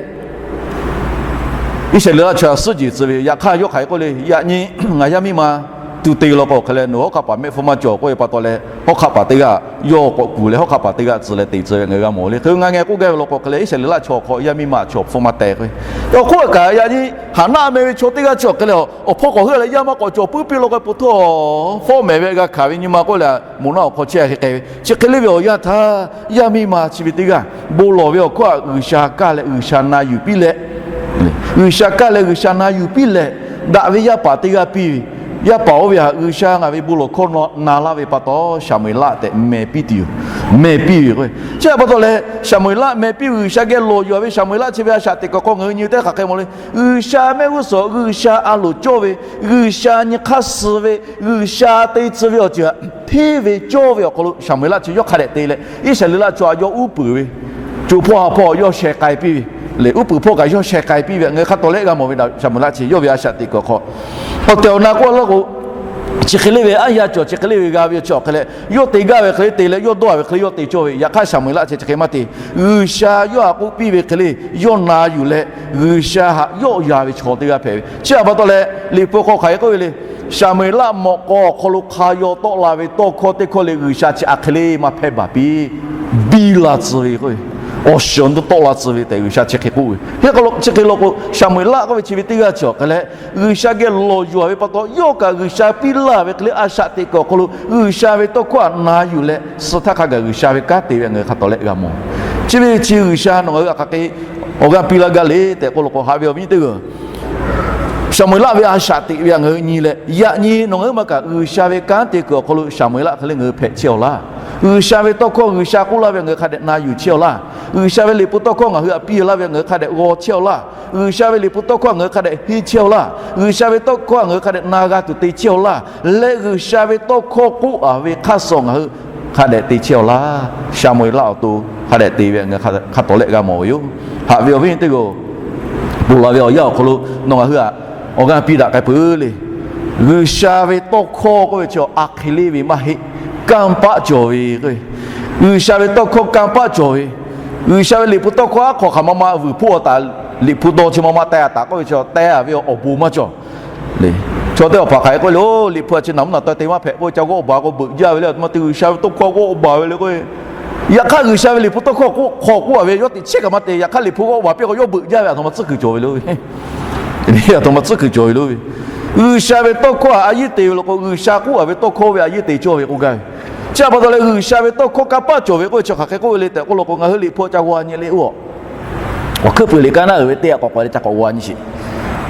Iˉsaˍreˍlaˆ chaw htaꞈ suhˉ jehˬ tcuh ve. Yaꞈ hk'aˇ yawˇ hk'aˬ hk'e k'oˆ le, yaꞈ nyi ngaˬ yaˇ miˇ ma tuˬ te law k'o hk'e leh, nawˬ hawˉ hk'aˆ paˍ mehˆ hpfuhˇ maˇ cawˬ k'oˆ ve pa taw leh, hawˉ hk'aˆ paˍ teˇ g'aˇ yawˇ k'awꞈ kuˬ leh hawˉ hk'aˆ paˍ teˇ g'aˇ tcuh leh te tcuh ve ngaˬ hui g'a mawˬ le. Hk'e ngaˬ ngeh k'oˆ gaˇ ve law k'o hk'e leh, Iˉsaˍreˍlaˆ chaw awˬ hk'aw yaˇ miˇ ma chaw awˬ hpfuhˇ maˇ teh k'o, awˬ hk'oˆ kaꞈ yaꞈ nyi Haˍnaˆ meh ve chaw teˇ g'aˇ chi awˬ hk'e leh, awˬ hpawˇ k'awꞈ heuˆ leh yaˇ maˇ k'awꞈ cawˬ puiˉ piˇ law k'o, po htawˇ fawˉ mehˍ ve g'a hkanˍ ve nyi ma k'oˆ leh, moˍ naˆ awˬ hk'aw chehˇ hk'e k'ai ve. Chi hk'e le ve awˬ yanˇ htaˇ, yaˇ miˇ ma chi ve teˇ g'aˇ bon lawˬ ve awˬ hkawˇ htaꞈ G'uiˬsha kaˇ leh G'uiˬsha na yuˬ piˇ leh, G'uiˬsha kaˇ leh G'uiˬsha na yuˬ piˇ leh, daꞈ ve yaˇ paˍ teˇ g'aˇ piˇ ve. Yaˇ paˍ oˇ ve htaꞈ G'uiˬsha ngaˬ ve bon lawˬ hkawˇ na laˇ ve pa taw, Saˍmo-eˍlaˆ tehꞈ meh piˇ tuˬ yoˬ. Meh piˇ ve k'o, chi htaꞈ pa taw leh Saˍmo-eˍlaˆ meh piˇ ve G'uiˬsha geh lawˬ yuˬ ve Saˍmo-eˍlaˆ chi ve a shaꞈ teꞈ kuiˬ awˬ hk'aw ngaˬ hui nyi teˇ hk'aˬ hk'e mawˬ le. G'uiˬsha mehˆ g'uˇ suhˍ, G'uiˬsha a loˍ cawˇ ve, G'uiˬsha nyi hk'aˇ suh ve, G'uiˬsha te tcuh ve awˬ ceuˬ htaꞈ hteˇ ve cawˇ ve awˬ hk'aw lo Saˍmo-eˍlaˆ chi yawˇ hk'a dehꞈ te leh, Iˉsaˍreˍlaˆ chaw htaꞈ yawˇ uˉ peunˍ ve, co hpawˇ ha hpawˇ yawˇ sheh k'ai piˇ ve, le uˉ peunˍ hpawˇ kaꞈ yawˇ sheh k'ai piˇ ve, ngaˬ hui hk'a tawˍ lehˆ g'a mawˬ ve Saˍmo-eˍlaˆ chi yawˇ ve a shaꞈ teꞈ kuiˬ awˬ hk'aw, awˬ tehˬ awˬ na k'oˆ laˇ k'o, chi hk'e le ve aˉ yaˇ cawˬ, chi hk'e le ve g'a ve chi awˬ hk'e leh, yawˇ te gaˇ ve hk'e le te leh, yawˇ dawˇ ve hk'e le yawˇ te cawˇ ve. Yaꞈ hk'aˇ Saˍmo-eˍlaˆ chi chi hk'e maˇ te. G'uiˬsha yawˇ htaꞈ k'oˆ piˇ ve hk'e le yawˇ na yuˬ leh, G'uiˬsha htaꞈ yawˆ yan ve chaw teˇ g'aˇ hpehꞈ ve. Chi htaꞈ pa taw leh, Liꞈ hpu hk'aw hk'aˬ hk'e k'oˆ ve le. Saˍmo-eˍlaˆ mawꞈ k'aw awˬ hk'aw lo hk'a yaw tawˆ la ve tawˇ hkawˇ teˇ hkawˇ le G'uiˬsha chi a hk'e le maˇ hpehˇ baˬ piˇ, biˇ la tcuh ve k'o, awˬ shiˍ awˬ nu tawˆ la tcuh ve tehꞈ G'uiˬsha chi hk'e k'oˆ ve. Chi hk'e law k'o, Saˍmo-eˍlaˆ k'oˆ ve chi ve teˇ g'aˇ chi awˬ hk'e leh, G'uiˬsha geh lawˬ yuˬ ve pa taw, yawˇ kaꞈ G'uiˬsha piˇ laˇ ve hk'e le a shaꞈ teꞈ kuiˬ awˬ hk'aw lo G'uiˬsha ve tawˇ hkawˇ htaꞈ na yuˬ leh, suh htaˇ hk'a gaˬ G'uiˬsha ve kanˉ te ve ngaˬ hui hk'a tawˍ lehˆ g'a mawˬ. Chi ve chi G'uiˬsha nawˬ ngaˬ hui htaꞈ hk'aˬ hk'e awˬ g'aˇ piˇ laˇ gaˇ le tehꞈ k'oˆ law k'o, haꞈ ve awˬ viˉ nyi teˇ g'aˇ, Saˍmo-eˍlaˆ ve a shaꞈ teꞈ ve htaꞈ ngaˬ hui nyi leh, yaꞈ nyi nawˬ ngaˬ hui ma kaꞈ G'uiˬsha ve kanˉ te kuiˬ awˬ hk'aw lo Saˍmo-eˍlaˆ hk'e le ngaˬ hui hpehꞈ chehˇ-aw laˇ. G'uiˬsha ve tawˇ hkawˇ, G'uiˬsha k'oˆ laˇ ve ngaˬ hui hk'a dehꞈ na yuˬ chehˇ-aw laˇ. G'uiˬsha ve liꞈ hpu tawˇ hkawˇ ngaˬ hui htaꞈ piˇ laˇ ve ngaˬ hui hk'a dehꞈ g'aw chehˇ-aw laˇ. G'uiˬsha ve liꞈ hpu tawˇ hkawˇ ngaˬ hui hk'a dehꞈ henˇ chehˇ-aw laˇ. G'uiˬsha ve tawˇ hkawˇ ngaˬ hui hk'a dehꞈ na g'a tuˬ te chehˇ-aw laˇ. Leh G'uiˬsha ve tawˇ hkawˇ k'oˆ-a ve hk'aˇ suh ngaˬ hui hk'a dehꞈ te chehˇ-aw laˇ. Saˍmo-eˍlaˆ awˬ to hk'a dehꞈ te ve ngaˬ hui hk'a tawˍ lehˆ g'a mawˬ ve yoˬ. Haꞈ ve awˬ viˉ nyi teˇ g'aˇ, ponˬ laˬ ve awˬ yanˇ awˬ hk'aw lo nawˬ ngaˬ hui htaꞈ awˬ g'aˇ piˇ daꞈ k'ai peuˬ le. G'uiˬsha ve tawˇ hkawˇ k'oˆ ve chi a hk'e le ve maˇ heˆ, kanˇ paˆ cawˬ ve k'o, G'uiˬsha ve tawˇ hkawˇ kanˇ paˆ cawˬ ve, G'uiˬsha ve liꞈ hpu tawˇ hkawˇ aˉ hk'aw hk'aˬ ma ma vuiˬ hpoˆ-a taˍ, liꞈ hpu dawˇ chi ma ma teh-a taˍ k'oˆ ve chi teh-a ve awˬ bon maˇ cawˬ. Chaw teˇ hpaˍ hk'aˬ hk'e k'oˆ le, liꞈ hpu a chi naˬ mvuhˇ naˬ tawˇ te maˇ hpehꞈ k'oˆ ve, ca g'awˆ baˬ k'o beuꞈ jaˇ ve le, a htoꞈ ma te G'uiˬsha ve tawˇ hkawˇ g'awˆ baˬ ve le k'o, yaꞈ hk'aˇ G'uiˬsha ve liꞈ hpu tawˇ hkawˇ hk'aw k'oˆ-a ve yawˇ teꞈ chehˇ kaꞈ maˇ te, yaꞈ hk'aˇ liꞈ hpu g'awˆ baˬ piˇ k'o yawˇ beuꞈ jaˇ ve, a htoꞈ ma tcuhˉ kuiˬ cawˬ ve lo ve. A htoꞈ ma tcuhˉ kuiˬ cawˬ ve lo ve. G'uiˬsha ve tawˇ hkawˇ htaꞈ a yeˇ te ve law k'o, G'uiˬsha k'oˆ-a ve tawˇ hkawˇ ve a yeˇ te cawˇ ve k'oˆ gaˇ ve. Chi htaꞈ pa taw leh G'uiˬsha ve tawˇ hkawˇ kanˇ paˆ cawˬ ve k'oˆ ve chi hk'aˬ hk'e k'oˆ ve le tehꞈ k'oˆ law k'o, ngaˬ hui liꞈ hpu ca g'aw nyi le oˇ, awˬ hkuiˉ puiˍ liꞈ kaˇ naˉ uiˍ ve teˇ g'aˇ k'awꞈ k'awꞈ leh ca k'awꞈ g'aw nyi sheˍ.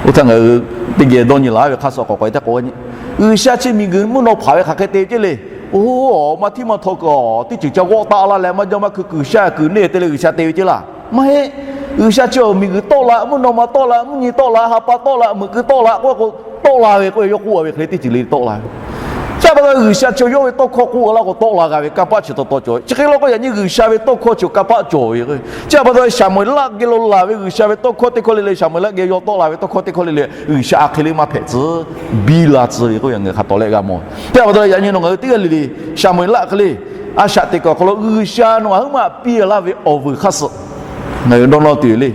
Oˇ htaˇ ngaˬ hui teˇ geh dawˇ nyi laˬ ve hk'aˇ suh k'awꞈ k'awꞈ leh ca k'awꞈ g'aw nyi. G'uiˬsha chi miˬguiˬ mvuhˇ naw hpaˍ ve hk'aˬ hk'e te ve ceˇ le. Oˇ, maˇ htiˉ maˇ htaw kuiˬ-a, teˇ ceuˬ ca g'awˆ taˆ laˇ leh maˇ jaˇ maˇ hkui kuiˬ shaˉ kuiˬ neˇ te leh G'uiˬsha te ve ceˇ laˇ. Maˇ heˆ. G'uiˬsha chi awˬ miˬguiˬ tawˆ la, mvuhˇ naw ma tawˆ la, mvuhˇ nyi tawˆ la, ha pa tawˆ la, meuꞈ keu tawˆ la k'oˆ k'o, tawˆ la ve k'oˆ ve, yawˇ k'oˆ-a ve hk'e le teˇ ceuˬ le tawˆ la ve. Chi htaꞈ pa taw G'uiˬsha chi yawˇ ve tawˇ hkawˇ k'oˆ-a laˇ k'o tawˆ la g'a ve kanˇ paˆ chi taw taw cawˬ ve. Chi hk'e law k'o yaꞈ nyi G'uiˬsha ve tawˇ hkawˇ chi kanˇ paˆ cawˬ ve k'o, chi htaꞈ pa taw Saˍmo-eˍlaˆ geh lo laˬ ve G'uiˬsha ve tawˇ hkawˇ teˇ hkawˇ le le, Saˍmo-eˍlaˆ geh yawˇ tawˆ la ve tawˇ hkawˇ teˇ hkawˇ le le, G'uiˬsha a hk'e le maˇ hpehꞈ tcuh, biˇ la tcuh ve k'oˆ ve ngaˬ hui hk'a tawˍ lehˆ g'a mawˬ. Chi htaꞈ pa taw yaꞈ nyi nawˬ ngaˬ hui teˇ g'aˇ le le Saˍmo-eˍlaˆ hk'e le a shaꞈ teꞈ kuiˬ awˬ hk'aw lo G'uiˬsha nawˬ ngaˬ hui maˇ piˇ laˇ ve awˬ vuiˬ hk'aˇ suh ngaˬ hui dawˇ nawˇ tuˬ le.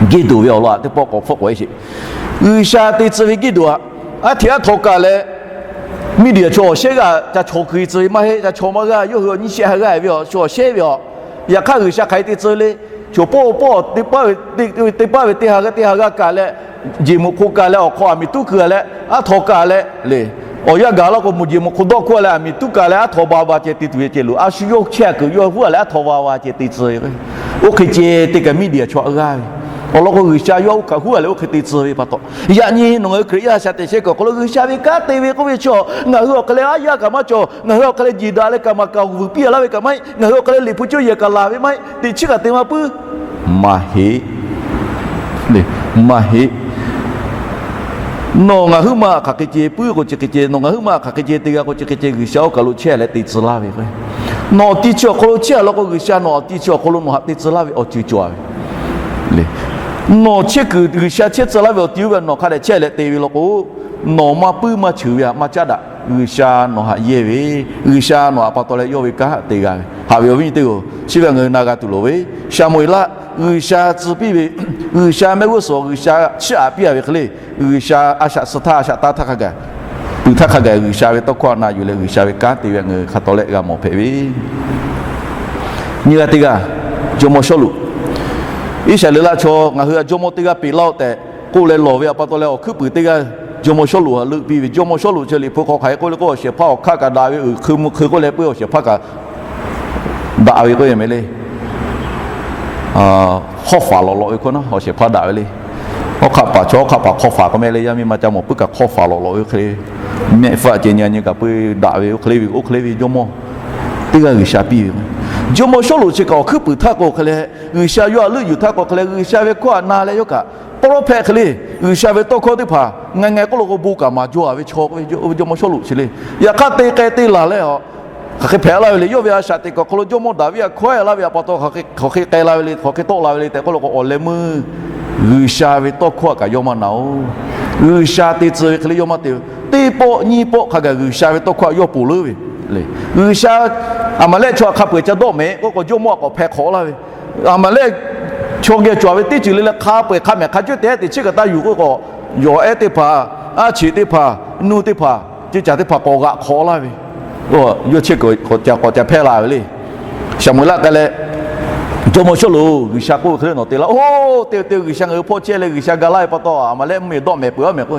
Geˇdonˍ ve awˬ lawn htaꞈ teˇ pawˆ k'awꞈ hpfuhˆ k'awꞈ-e sheˍ. G'uiˬsha te tcuh ve Geˇdonˍ htaꞈ aˉ hteꞈ aˉ htaw kaꞈ leh, Miˇdiˍaˍ chaw awˬ shehˉ g'aˇ ca chaw keu tcuh ve maˇ heˆ. Ca chaw maˇ g'aˇ, yawˇ hui awˬ nyiˇ shehˆ ha g'aˇ ve awˬ chaw awˬ shehˉ ve aˬ. Yaꞈ hk'aˇ G'uiˬsha hk'aˬ hk'e te tcuh le. Chaw pawˆ pawˆ teˇ paˉ ve teˇ ha g'aˇ teˇ ha g'aˇ kaꞈ leh, jeˬ muꞈ hk'oˆ kaꞈ leh awˬ hk'aw aˬ miˍ tuˉ keu-a leh aˉ htaw kaꞈ leh le. Awˬ yanˇ gaˬ laˇ k'o, muˬ jeˬ muꞈ hk'oˆ dawˆ hkuˇ-a leh aˬ miˍ tuˉ kaꞈ leh aˉ htaw ba ba ceh te tuˬ ve ceh loˬ. A shu yawˇ chehˇ kuiˬ yawˇ huˉ-a leh aˉ htaw ba ba ceh te tcuh ve k'o, Oˇ hk'e ceh te kaꞈ media chaw aꞈ g'aˇ ve awˬ lawn k'o, G'uiˬsha yawˇ oˇ kaꞈ huˉ a leh oˇ hk'e te tcuh ve pa taw, yaꞈ nyi nawˬ ngaˬ hui Hkriꞈ yaˇ shaꞈ teꞈ chehˇ kuiˬ awˬ hk'aw lo G'uiˬsha ve kanˉ te ve k'oˆ ve chi, ngaˬ hui awˬ hk'aˬ leh aˉ yaˇ kaꞈ maˇ cawˬ, ngaˬ hui awˬ hk'aˬ leh jiˬ daꞈ leh kaꞈ maˍ kaˍ vuiˬ piˇ a laˇ ve kaꞈ maˇ heˆ, ngaˬ hui awˬ hk'aˬ leh liꞈ hpu cuˇ yehˬ kaꞈ laˬ ve maˇ heˆ, teꞈ chiˉ kaꞈ te maˇ puiˉ maˇ heˆ. Maˇ heˆ. Nawˬ ngaˬ huiˉ ma hk'aˬ hk'e ceh puiˉ k'o chi hk'e ceh, nawˬ ngaˬ huiˉ ma hk'aˬ hk'e ceh te g'a k'o chi hk'e ceh, G'uiˬsha oˇ kaˬ lo chehˇ leh te tcuh laˇ ve k'o, nawˬ awˬ ti chi awˬ hk'aw lo chehˇ a law k'o, G'uiˬsha nawˬ awˬ ti chi awˬ hk'aw lo nawˬ haꞈ te tcuh laˇ ve awˬ ceuˬ cawˬ a ve le. Nawˬ chehˇ kuiˬ G'uiˬsha chehˇ tcuh laˇ ve awˬ ti oˇ ve nawˬ hk'a dehꞈ chehˇ leh te ve law k'o, nawˬ maˇ puiˉ maˇ ceuˬ ve htaꞈ maˇ caˉ daꞈ. G'uiˬsha nawˬ haꞈ yehˇ ve, G'uiˬsha nawˬ haꞈ pa taw leh yawˇ ve kanˉ te g'a ve. Haꞈ ve awˬ viˉ nyi teˇ-oˬ, chi ve ngaˬ hui na g'a tuˬ loˍ ve, Saˍmo-eˍlaˆ G'uiˬsha tcuh piˇ ve, G'uiˬsha mehˆ g'uˇ suhˍ G'uiˬsha chiˇ aꞈ piˇ a ve hk'e le, G'uiˬsha a shaꞈ suh htaˇ a shaꞈ taˇ htaˇ hk'a gaˬ, pui htaˇ hk'a gaˬ G'uiˬsha ve tawˇ hkawˇ htaꞈ na yuˬ leh G'uiˬsha ve kanˉ te ve ngaˬ hui hk'a taw leh g'a mawˬ hpehꞈ ve. Nyi g'aˇ teˇ g'aˇ, jawˇmawˇ Sawˉluꞈ. Iˉsaˍreˍlaˆ chaw ngaˬ hui a jawˇmawˇ teˇ g'aˇ peꞈ laˇ-oˆ tehꞈ k'oˆ leh lawˬ ve pa taw leh awˬ hkuiˉ puiˍ teˇ g'aˇ jawˇmawˇ Sawˉluꞈ htaꞈ leuˆ piˇ ve. Jawˇmawˇ Sawˉluꞈ chi liꞈ hpu hk'aw hk'aˬ hk'e k'oˆ le k'o, awˬ shehˍ hpaˇ awˬ hkaˆ kaꞈ daꞈ ve, uiˍ hk'ui mvuh hk'ui k'oˆ leh puiˉ awˬ shehˍ hpaˇ kaꞈ daꞈ ve k'oˆ ve meh le. Hk'awˇ faˍ lawꞈ lawꞈ ve hk'oˆ na awˬ shehˍ hpaˇ daꞈ ve le. Hawˉ hk'aˆ paˍ chaw hawˉ hk'aˆ paˍ hk'awˇ faˍ k'oˆ meh le, yaˇ miˇ ma ca mawˬ puiˉ kaꞈ hk'awˇ faˍ lawꞈ lawꞈ ve hk'e le, mehˆ hpfuhˇ ceh nyi nyi kaꞈ puiˉ daꞈ ve oˇ hk'e le ve, oˇ hk'e le ve jawˇmawˇ teˇ g'aˇ G'uiˬsha piˇ ve. Jawˇmawˇ Sawˉluꞈ chi kaꞈ awˬ hkuiˉ puiˍ htaˇ k'o hk'e leh, G'uiˬsha yawˇ htaꞈ leuˆ yuˬ htaˇ k'o hk'e leh, G'uiˬsha ve hkawˇ htaꞈ na leh yawˇ kaꞈ, prophet hk'e le, G'uiˬsha ve tawˇ hkawˇ teˇ hpaˍ ngaˬ ngaˬ k'oˆ lo k'o bon kaꞈ maˍ jaw a ve chaw k'oˆ ve jawˇmawˇ Sawˉluꞈ chi le. Yaꞈ hk'aˇ te k'ai te laˬ leh a, hk'aˬ hk'e hpehꞈ laˇ ve le. Yawˇ ve a shaꞈ teꞈ kuˬ awˬ hk'aw lo jawˇmawˇ Daˍviˆ htaꞈ hkawehˉ laˇ ve pa taw, hk'aˬ hk'e k'ai la ve le, hk'aˬ hk'e tawˆ la ve le tehꞈ k'oˆ lo k'o, awˬ leh meuˇ G'uiˬsha ve tawˇ hkawˇ htaꞈ kaꞈ yawˇ maˇ na oˬ. G'uiˬsha te tcuh ve hk'e le yawˇ maˇ te. Teˇ pawˆ nyiˇ pawˆ hk'a gaˬ G'uiˬsha ve tawˇ hkawˇ htaꞈ yawˇ ponˬ leuˉ ve le. G'uiˬsha Aˍmaˍlehˆ chaw htaꞈ hk'a peu-eˬ ca dawˆ mehˍ k'oˆ k'o, jawˇmawˇ htaꞈ k'awꞈ hpeh hk'awꞈ laˇ ve. Aˍmaˍlehˆ chaw geh cawˬ ve teˇ ceuˬ le leh hk'a peu-eˬ hk'a mehˍ hk'a cawehˇ te teꞈ chiˉ kaꞈ taˇ yuˬ k'oˆ k'o, yawˬ ehˉ teˇ hpaˍ, aˉ cheꞈ teˇ hpaˍ, nuˇ teˇ hpaˍ, ceˇ caˬ teˇ hpaˍ k'awꞈ g'aꞈ hk'awꞈ laˇ ve. Yawˇ chehˇ kuiˬ k'awꞈ ca hpehˇ la ve le. Saˍmo-eˍlaˆ k'ai leh, jawˇmawˇ Sawˉluꞈ, G'uiˬsha k'oˆ ve hk'e le nawˬ te laˇ-oˆ. Te te G'uiˬsha ngaˬ hui hpawˇ chehˇ leh G'uiˬsha ga laˇ ve pa taw, Aˍmaˍlehˆ mvuhˇmiˬ dawˆ mehˍ peuˬ-aˬ mehˍ k'o,